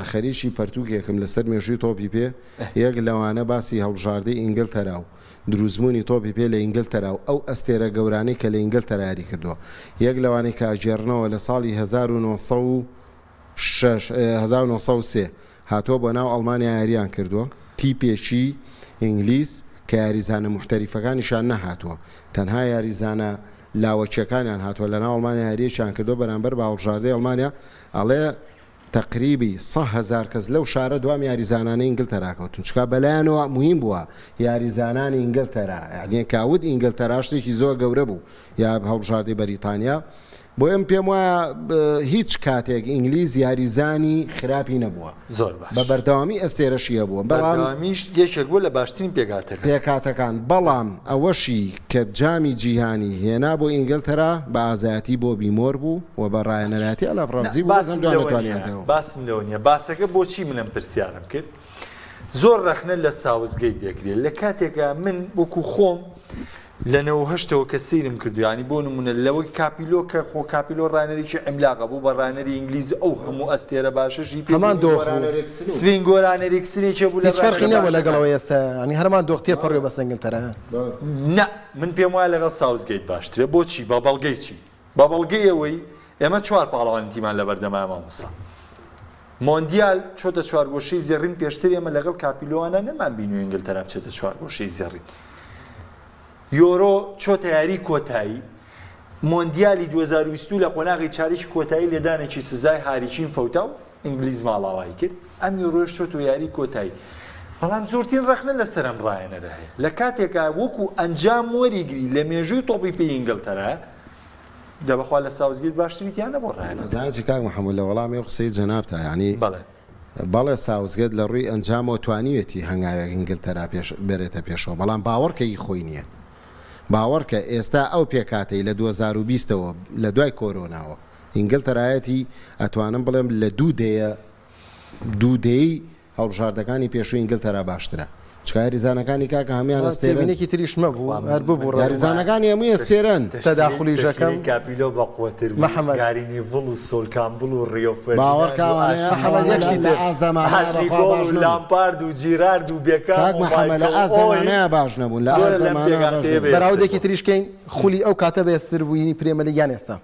خەریکی پەرتووکێکم لەسەر مێژووی تۆپی پێ، یەک لەوانە باسی هەڵبژاردەی ئینگلتەرا و دروستبوونی تۆپی پێ لە ئینگلتەرا و ئەو ئەستێرە گەورانەی کە لە ئینگلتەرا یاری کردووە. یەک لەوانەی کە ئەگێڕنەوە لە ساڵی 1906 1903 هاتووە بۆ ناو ئەڵمانیا یارییان کردووە، تیپێکی ئینگلیز کە یاریزانە موحتەریفەکانیشیان نەهاتووە، تەنها یاریزانە لاوەکیەکانیان هاتوە لەناو ئەڵمانیا یاریەکیان کردوە بەرامبەر بە هەڵبژاردەی ئەڵمانیا ئەڵێ تەقریبی 100,000 کەس لەو شارە دوام یاریزانانەی ئینگلتەرا کەوتن چکا بەلایانەوە موهیم بووە یاریزانانی ئینگلتەرا یعنی کاوت ئینگلتەرا شتێکی زۆر گەورە بوو یا هەڵبژاردەی بەریتانیا بۆیە من پێم وایە هیچ کاتێک ئینگلیز یاریزانی خراپی نەبووە زۆر باش بە بەردەوامی ئەستێرەشی هەبووە بەڵام بەردەوامیش یەکێک بووە لە باشترین پێکهاتەکان. پێکهاتەکان بەڵام ئەوەشی کە جامی جیهانی هێنا بۆ ئینگلتەرا بە ئازایەتی بۆبی مۆر بوو و بە ڕاهێنەرایەتی ئەلاف نا ڕەمزی بوو بەس باسم ئەم دوانە لەوە نییە توانیان باسم لەوە نییە باسەکە بۆچی من ئەم پرسیارەم کرد زۆر ڕەخنە لە ساوسگەیت دەکرێت لە کاتێکا من وەکو خۆم لە نەوەهەشتەوە کە سەیرم کردووە یانی بۆ نموونە لەوەی کاپیلۆ کە خۆ کاپیلۆ ڕانەرێکی عیملاقە بوو بە ڕانەری ئینگلیزی ئەو هەموو ئەستێرە باشەشی پێ هەمان دۆخ بوو. سڤین گۆران ئێریکسنێکێ بوو لە هیچ فەرقی ڕانەرە نەبووە لەگەڵ باشەکان. ئەوەی ئێستا یانی هەرمان دۆخ تێپەڕیوە بەس ئینگلتەرا. نا من پێم وایە لەگەڵ ساوسگەیت باشترە بۆچی بە بەڵگەی چی؟ بە بەڵگەی ئەوەی ئێمە چوار پاڵەوانێتیمان لەبەردەمایە مامۆستا. مۆندیال چۆتە چوارگۆشەی زێڕین پێشتر ئێمە لەگەڵ کاپیلۆوانا نەمانبینیوە ئینگلتەرا بچێتە چوارگۆشەی زێڕین. یۆرۆ چۆتە یاری کۆتایی مۆندیالی 2022 لە قۆناغی چاریکی کۆتایی لێدانێکی سزای هاری کین فەوتا و ئینگلیز ماڵاوایی کرد ئەم یۆرۆش چۆتە یاری کۆتایی بەڵام زۆرترین ڕەخنە لەسەر ئەم ڕاهێنەرە هەیە لە کاتێکا وەکو ئەنجام وەریگری لە مێژووی تۆپی پێی ئینگلتەرا دە بەخوا لە ساوسگەیت باشتری تیا نەبوو ڕاهێنەر. ئەزانی چی کاک محمود لە وەڵامی ئەو قسەی جەنابتا یانی بەڵێ. بەڵێ ساوسگەیت لە ڕووی ئەنجامەوە توانیوێتی هەنگاوێک ئینگلتەرا پێش بەرێتە پێشەوە بەڵام باوەڕکە هی خۆی نییە باوەڕکە ئێستا ئەو پێکهاتەی لە 2020 ەوە لە دوای کۆرۆناوە ئینگلتەرایەتی ئەتوانم بڵێم لە دوو دەیە دوو دەیەی هەڵبژاردەکانی پێشووی ئینگلتەرا باشترە. چونکە یاریزانەکانی کاکە هەموویان ئەستێرەن. تێبینێکی تریش مەبوو هەر ببوڕە. یاریزانەکانی هەمووی ئەستێرەن. تەداخولیش ئەکەم. تەشکیلەی کاپیلۆ بەقوەتر بوو محەمەد. گاری نیڤڵ و سۆل کامبڵ و ڕیۆ باوەڕ فێردیناند کە و ئەوانەیە ئاشلی محەمەد ئەوانە یەک لە شتی لە تر. ئاست دەمانەیە ئاشلی بەخوا کۆڵ باش و نەبوون. لامپارد و جیرارد و بێکام کاک و محەمەد لە مایکڵ ئاست ئۆین دەمانەیە باش نەبوون لە زۆر ئاست لەم دەمانەیە باش پێکهاتەیە نەبوون. بەهێزتر بەراوردێکی بوون. تریش کەین خولی ئەو کاتە بەهێزتر بوو هینی پرێمەلیگ یان ئێستا؟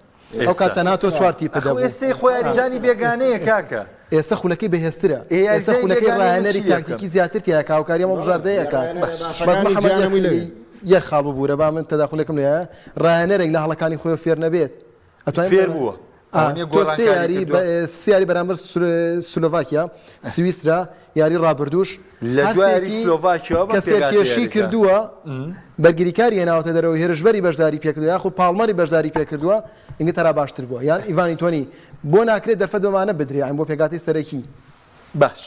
ئەو کات ئێستا. تەنها تۆ چوار تیپت ئەخۆ هەبوو. ئێستەی خۆ یاریزانی بێگانەیە کاکە. ئێستا خولەکەی بەهێزترە. ئێ ئێستا یاریزانی خولەکەی بێگانەیە من ڕاهێنەری چی لێ بکەم؟ تاکتیکی زیاتر تیایە کە هاوکاری ئەم هەڵبژاردەیە ئەکات. باش. بەس باشەکانی محەمەد جیهان یەک هەمووی لەوێن. یەک خاڵ ببورە با من تەداخولێکم لێیە ڕاهێنەرێک لە هەڵەکانی خۆیەوە فێر نەبێت ئەتوانین فێر بڵێین بووە. ئا ئەوە نیە تۆ سێ گۆڕانکاری یاری کردووە. سێ یاری بەرامبەر سلۆڤاکیا، سویسرا، یاری ڕابردووش لە هەر دوای یاری سێکی سلۆڤاکیاوە بەم کە پێکهاتەیە سێرکێشی یاریکا. کردووە بەرگریکاری هێناوەتە دەرەوە هێرشبەری بەشداری پێکردووە یاخود پاڵمەری بەشداری پێکردووە ئینگلتەرا باشتر بووە یان ئیڤانی تۆنی بۆ ناکرێت دەرفەت بەمانە بدرێ یان بۆ پێکهاتەی سەرەکی. باش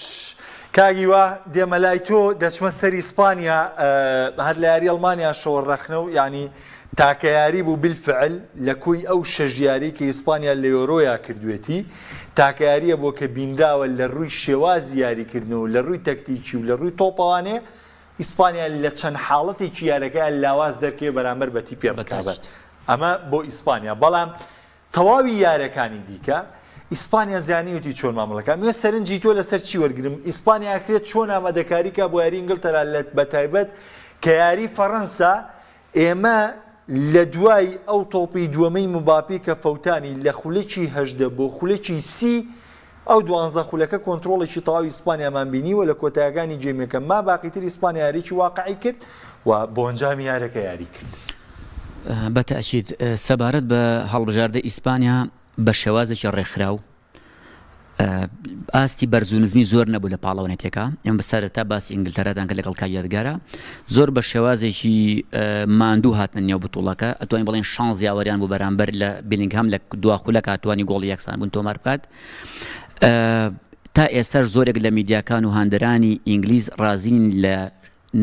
کاک هیوا دێمە لای تۆ دەچمە سەر ئیسپانیا هەر لە یاری ئەڵمانیاشەوە ڕەخنە و یعنی تاکە یاری بوو بالفعل لە کۆی ئەو شەش یاری کە ئیسپانیا لە یۆرۆیا کردوێتی تاکە یاریە بۆ کە بینراوە لە ڕووی شێوازی یاریکردن و لە ڕووی تەکتیکی و لە ڕووی تۆپەوانێ ئیسپانیا لە چەند حاڵەتێکی یارەکەیان لاواز دەرکەوێ بەرامبەر بە تیپی ڕکابەر ئەمە بۆ ئیسپانیا بەڵام تەواوی یارەکانی دیکە ئیسپانیا زانیوتی چۆن مامەڵە کا ئەمەوێ سەرنجی تۆ لەسەر چی وەرگرم ئیسپانیا ئەکرێت چۆن ئامادەکاری کا بۆ یاری ئینگلتەرا لە بەتایبەت کە یاری فەڕەنسا ئێمە لە دوای ئەو تۆپی دووەمەی مباپی کە فەوتانی لە خولەکی 18 بۆ خولەکی سی ئەو دوانزە خولەکە کۆنترۆڵێکی تەواوی ئیسپانیامان بینی و لە کۆتایەکانی game ەکە ما باقی تر ئیسپانیا یاریی واقعی کرد و بۆ ئەنجامی یارەکە یاری کرد. بە تەئکید سەبارەت بە هەڵبژاردەی ئیسپانیا بە شێوازێکی ڕێکخراو ئاستی بەرز و نزمی زۆر نەبوو لە پاڵەوانێتیەکە ئێمە سەرەتا باسی ئینگلتەرادان کرد لەگەڵ کاک یادگارە زۆر بە شێوازێکی ماندوو هاتنە نێو بتوڵەکە ئەتوانین بڵێن شانس یاوەریان بوو بەرامبەر لە بلینگهام لە دوا خولەکە توانی گۆڵی یەکسان بوون تۆمار بکات تا ئێستاش زۆرێک لە میدیاکان و هاندەرانی ئینگلیز ڕازین لە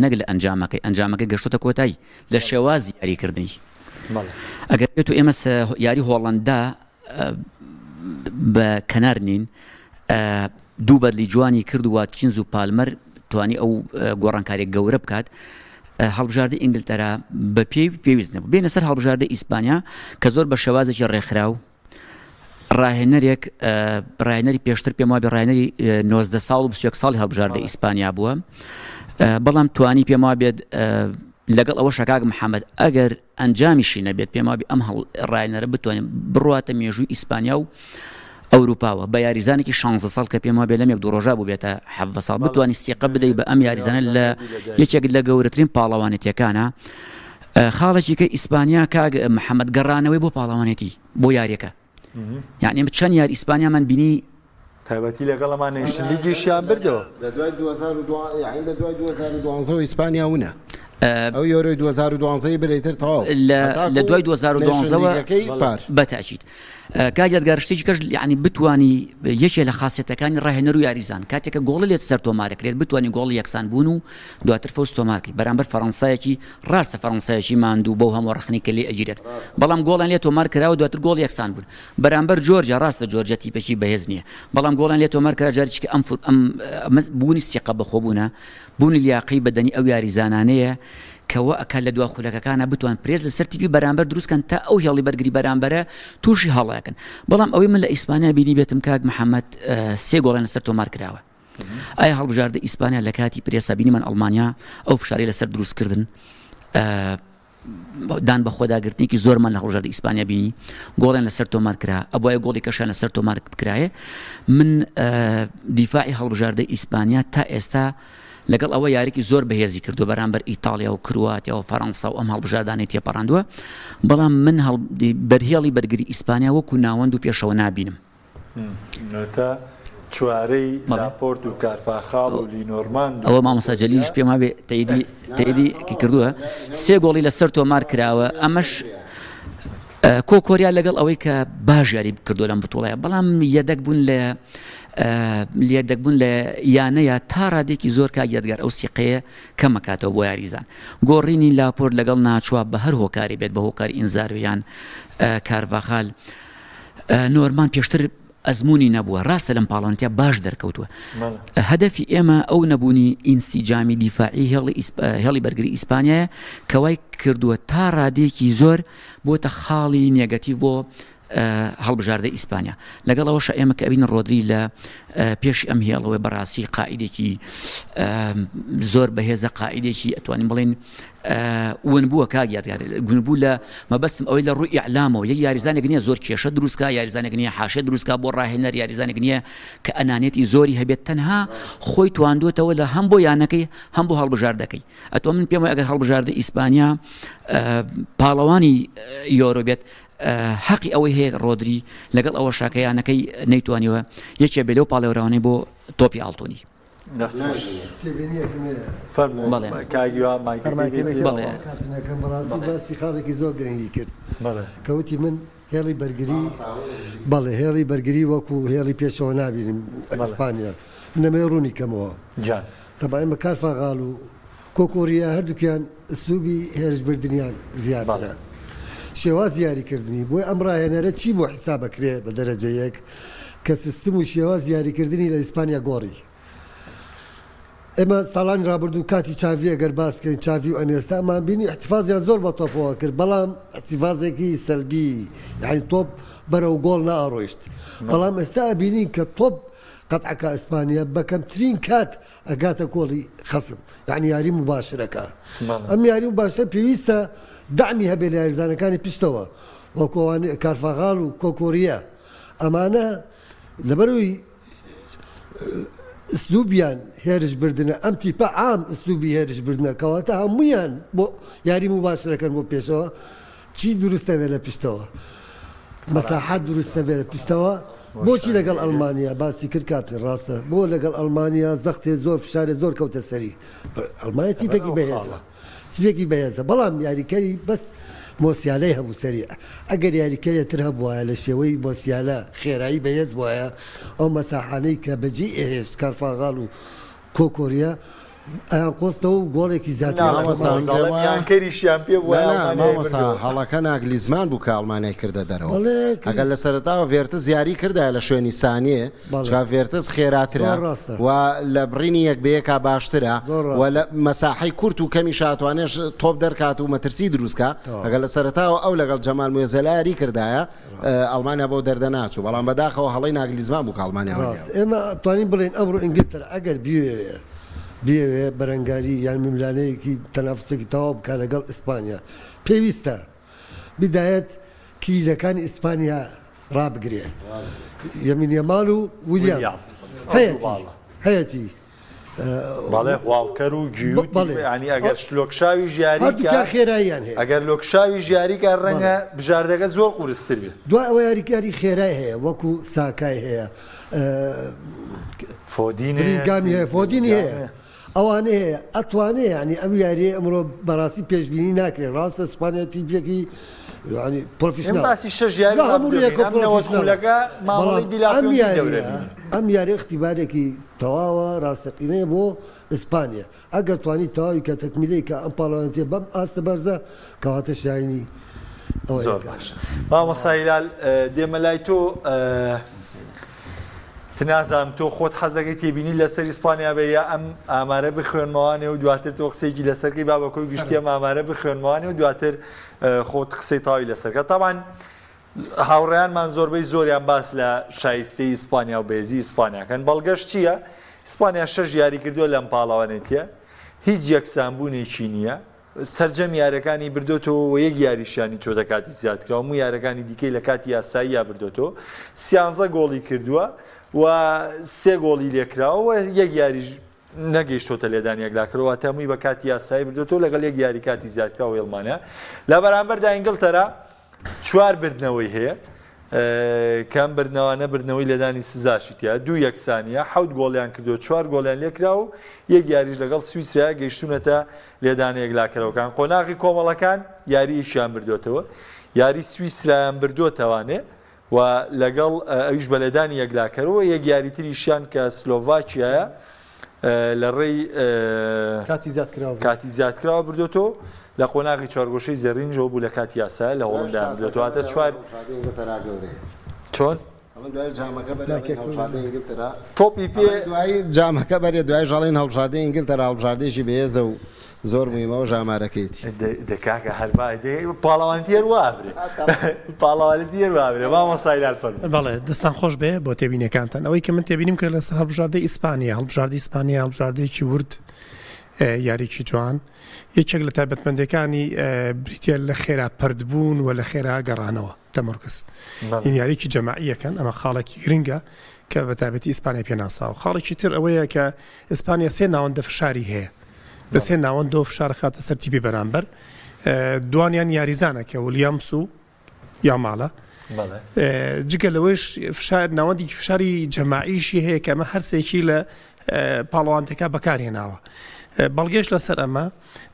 نەک لە ئەنجامەکەی ئەنجامەکە گەشتۆتە کۆتایی لە شێوازی یاریکردنی ئەگەر بێت و ئێمە یاری هۆڵندا بە کەنار نین دوو بەدلی جوانی کرد و واتکینز و پالمەر توانی ئەو گۆڕانکاریە گەورە بکات هەڵبژاردە ئینگلتەرا بە پێی پێویست نەبوو بێنە سەر هەڵبژاردە ئیسپانیا کە زۆر بە شێوازێکی ڕێکخراو ڕاهێنەرێک ڕاهێنەری پێشتر پێم وابێ ڕاهێنەری 90 ساڵ و 21 ساڵی هەڵبژاردە ئیسپانیا بووە بەڵام توانی پێم وابێت لەگەڵ ئەوە شکاک محەممەد ئەگەر ئەنجامیشی نەبێت پێم وابێ ئەم هەڵ ڕاهێنەرە بتوانێت بڕواتە مێژووی ئیسپانیا و ئەوروپاوە بە یاریزانێکی 16 ساڵ کە پێم وابێ لەم یەک دوو ڕۆژە بوو بێتە 17 ساڵ بتوانانی سیقە بدەی بە ئەم یاریزانە لە یەکێک لە گەورەترین پاڵەوانێتیەکانە خاڵێکی کە ئیسپانیا کاک محەممەد گەڕانەوەی بۆ پاڵەوانێتی بۆ یاریەکە یعنی ئێمە چەند یار ئیسپانیامان بینی تایبەتی لەگەڵ ئەمان nation league یشیان بردەوە. لە دوای 2002 یانی لە دوای 2012 وە ئیسپانیا ونە ئەو یۆرۆی 2012 ی برد ئیتر تەواو لە لە دوای 2012 وە nation league ەکەی پار. بە تەئکید کاک یادگار شتێکی کەش یعنی بتوانی یەکێ لە خاصێتەکانی ڕاهێنەر و یاریزان کاتێک کە گۆڵی لێت سەر تۆمارەکرێت بتوانی گۆڵی یەکسان بوون و دواتر فەوز تۆمارکەی بەرامبەر فەڕەنسایەکی ڕاستە فەڕەنسایەکی ماندوو بەو هەموو ڕەخنەی کە لێ ئەگیرێت بەڵام گۆڵیان لێ تۆمار کرا و دواتر گۆڵ یەکسان بوون بەرامبەر جۆرجیا ڕاستە جۆرجیا تیپێکی بەهێز نییە بەڵام گۆڵیان لێ تۆمار کرا جارێکی کە ئەم ئەم بوونی سیقە بەخۆبوونە بوونی لیاقەی بەدەنی ئەو یاریزانانەیە کە وا ئەکات لە دوا خولەکەکانە بتوان پرێس لەسەر تیپی بەرامبەر دروستکەن تا ئەو هێڵی بەرگری بەرامبەرە تووشی هەڵەکەن بەڵام ئەوەی من لە ئیسپانیا بینی بێتم کاک محەممەد سێ گۆڵیان لەسەر تۆمار کراوە ئایا هەڵبژاردە ئیسپانیا لە کاتی پرێسا بینیمان ئەڵمانیا ئەو فشاری لەسەر دروستکردن دان بە خۆداگرتنێکی زۆرمان لە هەڵبژاردە ئیسپانیا بینی گۆڵیان لەسەر تۆمار کرا ئەبواە گۆڵی کەشیان لەسەر تۆمار بکرایە من دیفاعی هەڵبژاردە ئیسپانیا تا ئێستا لەگەڵ ئەوە یاریکی زۆر بەهێزی کردو بەرامبەر ئیتاڵیا و کرواتیا و فەرەنسا و ئەم هەڵبژاردانەی تێپەڕاندووە بەڵام من بەرهێڵی بەرگری ئیسپانیا وەکو ناوەند و پێشەوە نابینم تا چوارەی لاپۆرت و کارفاخاڵ و لینۆرماند ئەوە مامۆستا جەلیلیش پێم وابێ تەیدی تەیدی کی کردووە سێ گۆڵی لەسەر تۆمار کراوە ئەمەش کۆ کۆریا لەگەڵ ئەوەی کە باش یاری کردو لەم بتوڵەیە بەڵام یەدەک بوون لە یەدەک بوون لە یانەیە تا ڕادێکی زۆر کاک یادگار ئەو سیقەیە کەمەکاتەوە بۆ یاریزان گۆڕینی لاپۆرت لەگەڵ ناچوە بە هەر هۆکاری بێت بە هۆکاری ئینزار یان کارڤاخال نۆرمان پێشتر. ئەزموونی نەبووە، ڕاستە لەم پاڵەوانێتیە باش دەرکەوتووە. هەدەفی ئێمە ئەو نەبوونی ئینسیجامی دیفاعی هێڵی هێڵی بەرگری ئیسپانیایە کە وای کردووە تا ڕادەیەکی زۆر بۆتە خاڵی negative بۆ هەڵبژاردە ئیسپانیا لەگەڵ ئەوەشە ئێمە کە ئەبین ڕۆدری لە پێشی ئەم هێڵەوەی بەڕاستی قائیدێکی زۆر بەهێزە قائیدێکی ئەتوانین بڵێن ون بووە کاک یادگار گون بوو لە مەبەستم ئەوەی لە ڕووی ئیعلامەوە یەک یاریزانێک نییە زۆر کێشە دروستکا یاریزانێک نییە حاشێ دروستکا بۆ ڕاهێنەر یاریزانێک نییە کە ئەنانێتی زۆری هەبێت تەنها خۆی تواندوتەوە لە هەم بۆ یانەکەی هەم بۆ هەڵبژاردەکەی ئەتۆ من پێم ئەگەر هەڵبژاردە ئیسپانیا پاڵەوانی یۆرۆ بێت حەقی ئەوەی هەیە ڕۆدری لەگەڵ ئەوە شاکەیانەکەی نەیتوانیوە یەکێ بێ لەو پاڵێوراوانەی بۆ تۆپی ئاڵتونی. دەست خۆش. تێبینیەکم هەیە. فەرموو بەڵێ. کاک هیوا مایکەکەی بێتێ. بەڵێ. کاتنەکەم بەڕاستی باسی خاڵێکی زۆر گرنگی کرد بەڵێ. کە وتی من هێڵی بەرگری بەڵێ هێڵی بەرگری وەکو هێڵی پێشەوە نابینم ئیسپانیا من ئەمەوێ ڕوونی کەمەوە گیان. تەبعەن ئێمە کارفاغال و کۆکۆریا هەردووکیان ئسلوبی هێرشبردنیان زیاترە شێوازی یاریکردنی بۆیە ئەم ڕاهێنەرە چی بۆ حیساب ئەکرێ بە دەرەجە یەک کە سیستم و شێوازی یاریکردنی لە ئیسپانیا گۆڕی ئێمە ساڵانی ڕابردوو کاتی چاڤی ئەگەر باس کەین چاڤی و ئەنێستا ئەمان بینی احتفازیان زۆر بە تۆپەوە کرد بەڵام احتفازێکی سەلبی یعنی تۆپ بەرەو گۆڵ ناڕۆیشت بەڵام ئێستا ئەبینین کە تۆپ قەتعەکە ئیسپانیا بە کەمترین کات ئەگاتە گۆڵی خەسم یعنی یاری مباشرەکە ئەم یاری مباشرە پێویستە دەعمی هەبێ لە یاریزانەکانی پشتەوە وەکوان کارفاغال و کۆکۆریە ئەمانە لەبەروی ئسلوبیان هێرش بردنە ئەم تیپە عام ئسلوبی هێرش بردنە کەواتە هەمویان بۆ یاری مباشرەکەن بۆ پێشەوە چی دروستە بێ لە پشتەوە مەساحەت دروستە بێ لە پشتەوە بۆچی لەگەڵ ئەڵمانیا باسی کرد کاپتن ڕاستە بۆ لەگەڵ ئەڵمانیا زەختێ زۆر فشارێ زۆر کەوتە سەری ئەڵمانیا تیپێکی بەهێزە تیپێکی بەهێزە بەڵام یاریکەری بەس مۆسیالەی هەبوو سەریع ئەگەر یاریکەرێ تر هەبوایە لە شێوەی مۆسیالە خێرایی بەهێز بوایە ئەو مەساحانەی کە بەجێی ئەهێشت کارفاغال و کۆکۆریا ئەیان قۆستەوە و گۆڵێکی زیاتریان مامۆستا تۆمار من پێم وایە یانکەریشیان پێ بووە نا نا ئەڵمانیای مامۆستا بردەوە. هەڵەکە ناگلیزمان بوو کە ئەڵمانیای کردە دەرەوە بەڵێ ئەگەر لە سەرەتاوە ڤێرتز یاری کردایە لە شوێنی سانێ بەڵێ چونکە ڤێرتز خێراترە زۆر ڕاستە و لە بڕینی یەک بە یەکا باشترە زۆر و ڕاستە لە مەساحەی کورت و کەمیشا ئەتوانێ تۆپ دەرکات و مەترسی دروست کا تەواو ئەگەر لە سەرەتاوە ئەو لەگەڵ جەمال موێزێلا یاری کردایە ڕاستە. ئەڵمانیا بەو دەردە ناچوو بەڵام بەداخەوە هەڵەی ناگلیزمان بوو کە ئەڵمانیا ڕاست وەریاوە. ئێمە ئەتوانین بڵێین ئەمڕۆ ئینگلتەرا ئەگەر بیەوێ بیەوێ بەرەنگاری یان ململانێیەکی تەنافوسێکی تەواو بکات لەگەڵ ئیسپانیا پێویستە بدایەت کلیلەکانی ئیسپانیا ڕابگرێ یەمین یەمال و ویلیامز هەیەتی هەیەتی بەڵێ واڵکەر و گیوتی بەڵێ ینی ئەگەر لۆکشاوی ژیاری هەردووکیان خێراییان هەیە ئەگەر لۆکشاوی ژیاریکە ڕەنگە بژاردەکە زۆر قورستر بێت دوای ئەوە یاریکاری خێرای هەیە وەکو ساکای هەیە فۆدین بلینگامی هەیە فۆدینی هەیە ئەوانە هەیە ئەتوانێ یعنی ئەم یاریە ئەمڕۆ بەڕاستی پێشبینی ناکرێت ڕاستە سوپانیا تیپێکی یعنی professional باسی شەش یاری لە هەموو ڕوویەکەوە ئەم نەوەد professional ە. خولەکە مامەڵەی بەڵام ئەم دیلافیۆنتی یاریە دەورە بینی. ئەم یاریە اختیبارێکی تەواوە ڕاستەقینەیە بۆ ئیسپانیا ئەگەر توانی تەواوی کە تەکمیلەی کە ئەم پاڵەوانێتیە بەم ئاستە بەرزە کەواتە شایەنی ئەوەیە زۆر کە باش مامۆستا هیلال دێمە لای تۆ نازانم تۆ خۆت حەزەکەی تێبینی لەسەر ئیسپانیا بێ یا ئەم ئامارە بخوێنمەوانێ و دواتر تۆ قسەیەکی لەسەرکەی با بە کۆی گشتی ئەم ئامارە بخوێنمەوانێ و دواتر خۆت قسەی تاوی لەسەرکە تاوان هاوڕێیانمان زۆربەی زۆریان باس لە شایستەی ئیسپانیا و بەهێزی ئیسپانیاکەن بەڵگەش چییە؟ ئیسپانیا شەش یاری کردووە لەم پاڵەوانێتیە هیچ یەکسانبوونێکی نییە سەرجەم یارەکانی بردۆتەوە و یەک یاریشیانی چۆتە کاتی زیادکراوە هەموو یارەکانی دیکەی لە کاتی یاساییە بردۆتەوە سیانزە گۆڵی کردووە و سێ گۆڵی لێکراوە و یەک یاریش نەگەیشتۆتە لێدانی یەکلاکەرەوە واتە هەمووی بە کاتی یاسایی بردۆتەوە لەگەڵ یەک یاری کاتی زیادکراوە ئەڵمانیا لە بەرامبەردا ئینگلتەرا چوار بردنەوەی هەیە کە ئەم بردنەوانە بردنەوەی لێدانی سزاشی تیا دوو یەکسانیە حەوت گۆڵیان کردو چوار گۆڵیان لێکرا و یەک یاریش لەگەڵ سویسرا گەیشتونەتە لێدانە یەکلاکەرەوەکان قۆناغی کۆمەڵەکان یارییەکیان بردوێتەوە یاری سویسرایان بردوێتەوانێ و لەگەڵ ئەویش بە لێدانی یەکلاکەرەوە یەک یاری تریشیان کە سلۆڤاکیایە لە ڕێی کاتی زیادکراوە کاتی زیادکراوە بردوێتەوە لە قۆناغی چوارگۆشەی زێڕینیشەوە بوو لە کاتی یاسایە لە هۆڵندا بردوێتەوە واتە چوار چۆن؟ ئەڵێن دوای جامەکە بەرێ ئەڵێن هەڵبژاردەی ئینگلتەرا تۆپی پێ. ئەڵێن دوایی جامەکە بەرێ دوایش ئەڵێن هەڵبژاردەی ئینگلتەرا هەڵبژاردەیەکی بەهێزە و زۆر موهیمە ئەوەش ئامارەکەیەتی. دە دە کاکە هەر با دە پاڵەوانێتی هەر وا ئەبرێ پاڵەوانێتی هەر وا ئەبرێ مامۆستا هیلال فەرموو. بەڵێ دەستان خۆش بێ بۆ تێبینیەکانتان ئەوەی کە من تێبینیم کرد لەسەر هەڵبژاردەی ئیسپانیا هەڵبژاردەی ئیسپانیا هەڵبژاردەیەکی ورد یاریی جوان یەکێک لە تایبەتمەندیەکانی بریتە لە خێرا پەرتبوون و لە خێرا گەڕانەوە تەمەرکز این یاریی جەماعیەکەن ئەمە خاڵێکی گرنگە کە بە تایبەتی ئیسپانیا پێناساوە خاڵێکی تر ئەوەیە کە ئیسپانیا سێ ناوەندە فشاری هەیە لە سێ ناوەندەوە فشار خاتە سەر تیپی بەرامبەر دوانیان یاریزانە کە ولیامس و یامالە جگە لەوەیش فشار ناوەندێکی فشاری جەماعیشی هەیە کە ئەمە هەرسێکی لە پاڵەوانتەکە بەکارهێناوە بەڵگەش لەسەر ئەمە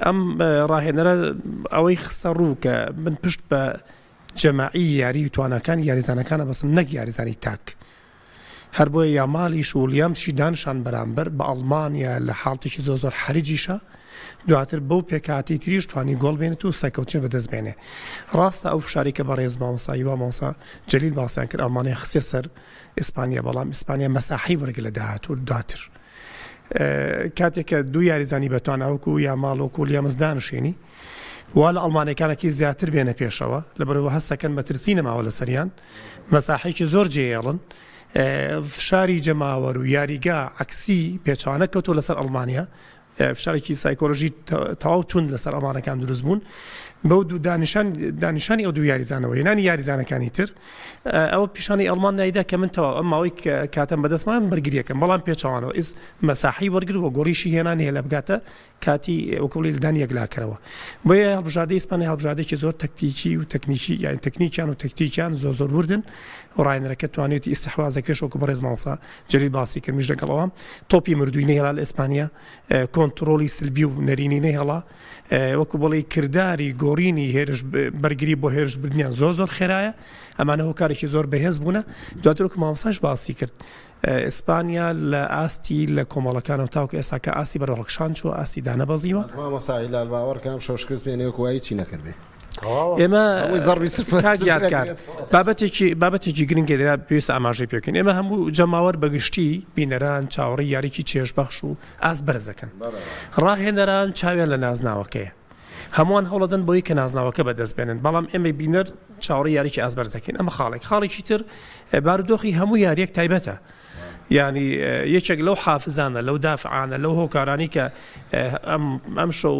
ئەم ڕاهێنەرە ئەوەی خستە ڕوو کە من پشت بە جەماعی یاری و تواناکانی یاریزانەکانە بەسم نەک یاریزانی تاک هەر بۆیە یامالیش و وڵیامسیش دانشان بەرامبەر بە ئەڵمانیا لە حاڵتێکی زۆر زۆر حەرجیشە دواتر بەو پێکهاتەی تریش توانی گۆڵ بێنێت و سەرکەوتنیش بەدەست بێنێ ڕاستە ئەو فشارەی کە بەڕێز مامۆستا هیوا مامۆستا جەلیل باسیان کرد ئەڵمانیا خستیە سەر ئیسپانیا بەڵام ئیسپانیا مەساحەی وەرگرت لە داهاتوو دواتر کاتێک کە دوو یاریزانی بەتوانا وەکو یاماڵ وەکو وڵیامس دانشێنی وا لە ئەڵمانەکانەکی زیاتر بێنە پێشەوە لەبەرەوە هەستەکەن مەترسی نەماوە لەسەریان مەساحەیەکی زۆر جێیەڵن فشاری جەماوەر و یاریگا عەکسی پێچەوانە کەوتووە لەسەر ئەڵمانیا فشارێکی سایکۆلۆژی تەواو توند لەسەر ئەڵمانەکان دروست بوون بەو دوو دانیشان دانیشانی ئەو دوو یاریزانەوە هێنانی یاریزانەکانی تر ئەوە پیشانی ئەڵمان نایدا کە من تەواو ئەم ماوەی کاتم بەدەستمان بەرگریەکەم بەڵام پێچەوانەوە ئیس مەساحی وەرگر و گۆڵیشی هێنان هەیە لە بگاتە کاتی وەکو بڵێی لدانی یەکلاکەرەوە. بۆیە هەڵبژاردەی ئیسپانیا هەڵبژاردەیەکی زۆر تەکتیکی و تەکنیکی یانی تەکنیکیان و تەکتیکیان زۆر زۆر وردن و ڕاهێنەرەکە توانیویەتی ئیستحوازەکەش وەکو بەڕێز مامۆستا جەلیل باسی کرد منیش لەگەڵ ئەوام تۆپی مردووی نەهێڵا لە ئیسپانیا کۆنتڕۆڵی سلبی و نەرێنی نەهێڵا وەکو بڵێی کرداری گۆڕینی هێرش بەرگری بۆ هێرش بردنیان زۆر زۆر خێرایە ئەمانە هۆکارێکی زۆر بەهێز بوونە دواتر وەکو مامۆستاش باسی کرد ئیسپانیا لە ئاستی لە کۆمەڵەکانەوە تاوەکو ئێستا کە ئاستی بەرەو هەڵکشان چووە ئاستی دانەبەزیوە. بەس مامۆستا هیلال باوەڕ کە ئەمشەو شکست بێنێ وەکو وا هیچی نەکردبێ. ئێمە هەمووی زەڕبی سفر کاک سفر یادگار ئەگرێتەوە. بابەتێکی بابەتێکی گرنگە لێرە پێویستە ئاماژەی پێ بکەین ئێمە هەموو جەماوەر بە گشتی بینەران چاوەڕێی یاریی چێژبەخش و ئاست بەرز دەکەن ڕاهێنەران چاویان لە نازناوەکەیە هەمووان هەوڵەدەن بۆی کە نازناوەکە بەدەست بێنن، بەڵام ئێمەی بینەر چاوەڕێی یاریی ئاست بەرز دەکەین، ئەمە خاڵێک، خاڵێکی تر بارودۆخی هەموو یارییەک تایبەتە، یانی یەکێک لەو حافزانە، لەو دافعانە، لەو هۆکارانەی کە ئەم ئەمشەو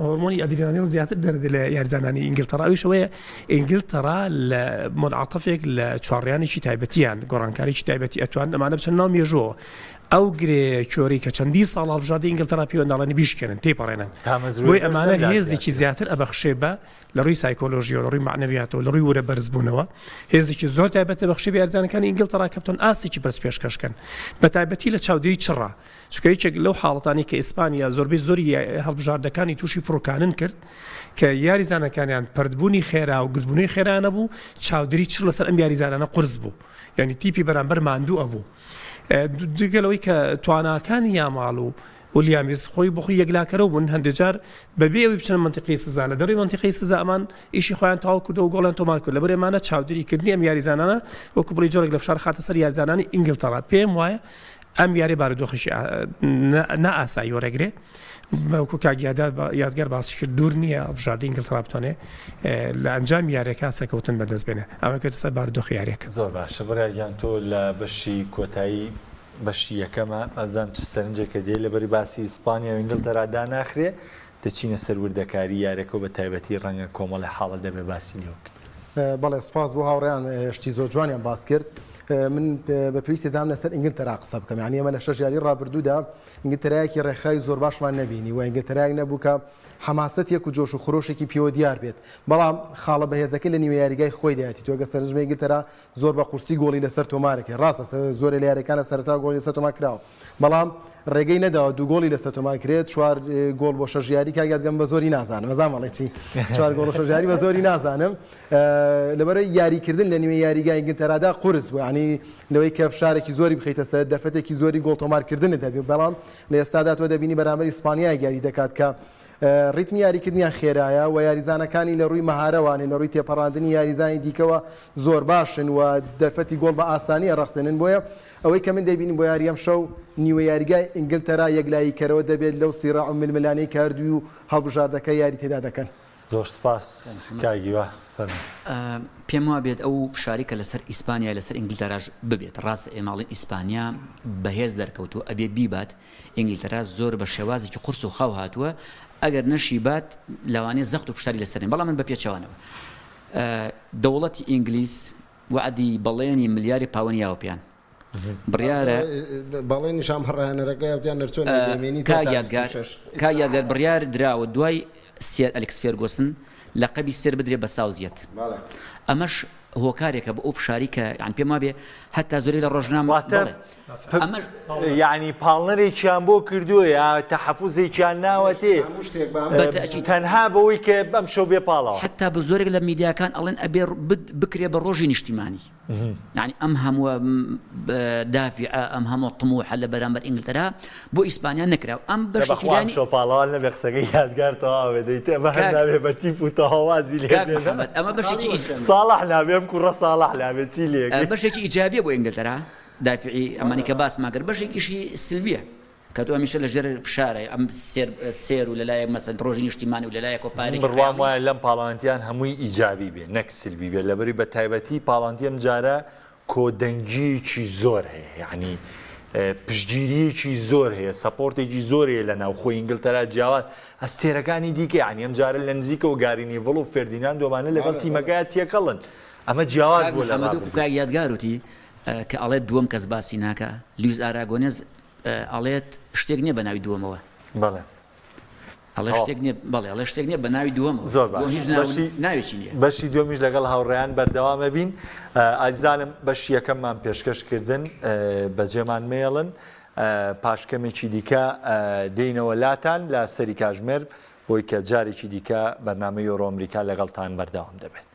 هۆرمۆنی ئەدرینالین زیاتر دەردێ لە یاریزانانی ئینگلتەرا، ئەویش ئەوەیە ئینگلتەرا لە مونعەتەفێک لە چوارڕیانێکی تایبەتیان، گۆڕانکاریی تایبەتی ئەتوانن ئەمانە بچنە ناو مێژووەوە. ئەو گرێ کۆرەی کە چەندین ساڵ هەڵبژاردەی ئینگلتەرا پێوە ناڵێن بیشکێنن تێیپەڕێنن بۆیە ئەمانە هێزێکی زیاتر ئەبەخشێ بە لە ڕووی سایکۆلۆژیەوە لە ڕووی مەعنەویاتەوە لە ڕووی ورە بەرزبوونەوە هێزێکی زۆر تایبەت ئەبەخشێ بە یاریزانەکانی ئینگلتەرا کە بتوان ئاستێکی بەرز پێشکەش کەن بە تایبەتی لە چاودێری چڕا چونکە یەکێک لەو حاڵەتانەی کە ئیسپانیا زۆربەی زۆری هەڵبژاردەکانی تووشی پڕوکانن کرد کە یاریزانەکانیان پەرتبوونی خێرا و گردبوونەوەی خێرا نەبوو چاودێری چڕ لەسەر ئەم یاریزانانە قورس بوو یعنی تیپی بەرامبەر ماندوو ئەبوو جگە لەوەی کە تواناکانی یاماڵ و ولیامیز خۆی بۆ خۆی یەکلاکەرەوە بوون هەندێک جار بەبێ ئەوەی بچنە مەنتیقەی سزا لە دەرەوەی مەنتیقەی سزا ئەمان ئیشی خۆیان تەواو کردەوە و گۆڵیان تۆمار کرد لەبەر ئەمانە چاودێری کردنی ئەم یاریزانانە وەکو بڵێی جۆرێک لە فشار خاتە سەر یاریزانانی ئینگلتەرا پێم وایە ئەم یاری بارودۆخێکی نائاسایی وەرەگرێ وەکو کاک یادگار باسی کرد دوور نییە هەڵبژاردەی ئینگلتەرا بتوانێ لە ئەنجامی یاریەکە سەرکەوتن بەدەست بێنێ ئەمە کەوتە سەر بارودۆخی یاریەکە. زۆر باشە بڕیار گیان تۆ لە بەشی کۆتایی بەشی یەکەمە ئەبزانم چ سەرنجێکە دێ لەبەری باسی ئیسپانیا و ئینگلتەرا داناخرێ دەچینە سەر وردەکاری یاریەکە و بە تایبەتی ڕەنگە کۆمەڵێ حاڵەت دەبێ باسی لێوە بکەین. بەڵێ سوپاس بۆ هاوڕێیان شتی زۆر جوانیان باس کرد من بە پێویستی دەزانم لەسەر ئینگلتەرا قسە بکەم یانی ئێمە لە شەش یاری ڕابردوودا ئینگلتەرایەکی ڕێکخراوی زۆر باشمان نەبینی و ئینگلتەرایەک نەبوو کە حەماسەتێک و جۆش و خرۆشێکی پێوە دیار بێت بەڵام خاڵە بەهێزەکەی لە نیوە یاریگای خۆیدایەتی تۆ گەر سەرنج بەی ئینگلتەرا زۆر بە قورسی گۆڵی لەسەر تۆمارکرێت ڕاستە زۆرێ لە یاریەکانە سەرەتا گۆڵی لەسەر تۆمار کراوە بەڵام ڕێگەی نەداوە دوو گۆڵی لەسەر تۆمار کرێت چوار گۆڵ بۆ شەش یاری کاک یادگەم بە زۆری نازانم ئەزانم ئەڵێ چی چوار گۆڵ و شەش یاری بە زۆری نازانم لەبەرەی یاریکردن لە نیوە یاریگای ئینگلتەرادا قورس بوو یعنی. یانی لەوەی کە فشارێکی زۆری بخەیتە سەر دەرفەتێکی زۆری گۆڵ تۆمارکردنت هەبێ بەڵام لە ئێستادا تۆ دەبینی بەرامبەر ئیسپانیایەک یاری دەکات کە ڕیتمی یاریکردنیان خێرایە و یاریزانەکانی لە ڕووی مەهارەوانێ لە ڕووی تێپەڕاندنی یاریزانی دیکەوە زۆر باشن و دەرفەتی گۆڵ بە ئاسانی ئەڕەخسێنن بۆیە ئەوەی کە من دەیبینم بۆ یاری ئەمشەو نیوە یاریگای ئینگلتەرا یەکلاییکەرەوە دەبێت لەو سیڕاع و ململانێی کە هەردوو هەڵبژاردەکە یاری تێدا دەکەن. زۆر سپاس کاک هیوا فەرموو. پێم وابێت ئەو فشارەی کە لەسەر ئیسپانیایە لەسەر ئینگلتەراش ببێت، ڕاستە ئێمە ئەڵێین ئیسپانیا بەهێز دەرکەوتووە ئەبێ بیبات، ئینگلتەرا زۆر بە شێوازێکی قورس و خاو هاتووە ئەگەر نەشیبات لەوانەیە زەخت و فشاری لەسەر نێن، بەڵام من بە پێچەوانەوە دەوڵەتی ئینگلیز وەعدی بەڵێنی ملیاری پاوەنی یاوە پێیان بڕیارە بەڵێنیش هەم ڕاهێنەرەکە یان نەرچۆن دەمێنی تا کاک یادگار کاک یادگار بڕیار دراوە دوای سێر ئەلکس فێرگۆسن لەقەبی سێر بدرێ بە ساوزیەت ئەمەش هۆکارێکە بۆ ئەو فشاری کە یان پێم وابێ هەتا زۆری لە ڕۆژنامە واتە ئەمەش یعنی پاڵنەرێکیان بۆ کردووە یا تەحەفوزێکیان ناوەتێ تەنها بەوەی کە ئەم شەو بێ پاڵەوە حتا بە زۆرێک لە میدیاکان ئەڵێن ئەبێ بکرێ بە ڕۆژی نیشتیمانی یانی ئەم هەمووە دافعە ئەم هەموو طموحە لە بەرامبەر ئینگلتەرا بۆ ئیسپانیا نەکرا ئەم بەشێکی بەخوا لانی ئەمشەو پاڵەوان نەبێ قسەکەی یادگار تەواو بێ دەیتێ ئەمە هەر کاک نابێ بە تیپ و تەواو وازی لێ کاک بێنە محەمەد ئەمە بەشێکی ئیج ساڵح نابێ ئەم کوڕە ساڵح نابێ چی لێکەی بەشێکی ئیجابیە بۆ ئینگلتەرا دافعی ئەمانی کە باسمان کرد بەشێکیشی سلبیە کە تۆ هەمیشە لە ژێر فشارە ئەم سێر سێر و لەلایەک مەسەن ڕۆژی نیشتیمانی و لەلایەکەوە من پارێکی بڕوام خەیاڵی وایە لەم پاڵەوانتیان هەمووی ئیجابی بێ نەک سلبی بێ لەبەری بە تایبەتی پاڵەوانتی ئەم جارە کۆدەنگییەکی زۆر هەیە یانی پشتگیرییەکی زۆر هەیە سەپۆرتێکی زۆر هەیە لە ناوخۆی ئینگلتەرا جیاواز ئەستێرەکانی دیکە یانی ئەم جارە لە نزیکەوە گاری نیڤڵ و فێردیناند ئەمانە لەگەڵ تیمەکەیا تێکەڵن ئەمە جیاواز کاک بووە لە محەمەد وەکو ڕابردوو. کاک یادگار وتی کە ئەڵێت دووەم کەس باسی ناکا لویس ئاراگۆنێز ئەڵێت شتێک نییە بە ناوی دووەمەوە. بەڵێ. ئەڵێ شتێک نییە بەڵێ ئەڵێ شتێک نییە بە ناوی دووەمەوە. زۆر باش. دووەم هیچ ناو بەشی ناوێکی نییە. بەشی دووەمیش لەگەڵ هاوڕێیان بەردەوام ئەبین. ئازیزانم بەشی یەکەممان پێشکەش کردن بەجێمان مەیەڵن پاش کەمێکی دیکە دێینەوە لاتان لە سەری کاژمێر بۆی کە جارێکی دیکە بەرنامەی یۆرۆ ئەمریکا لەگەڵتان بەردەوام دەبێت.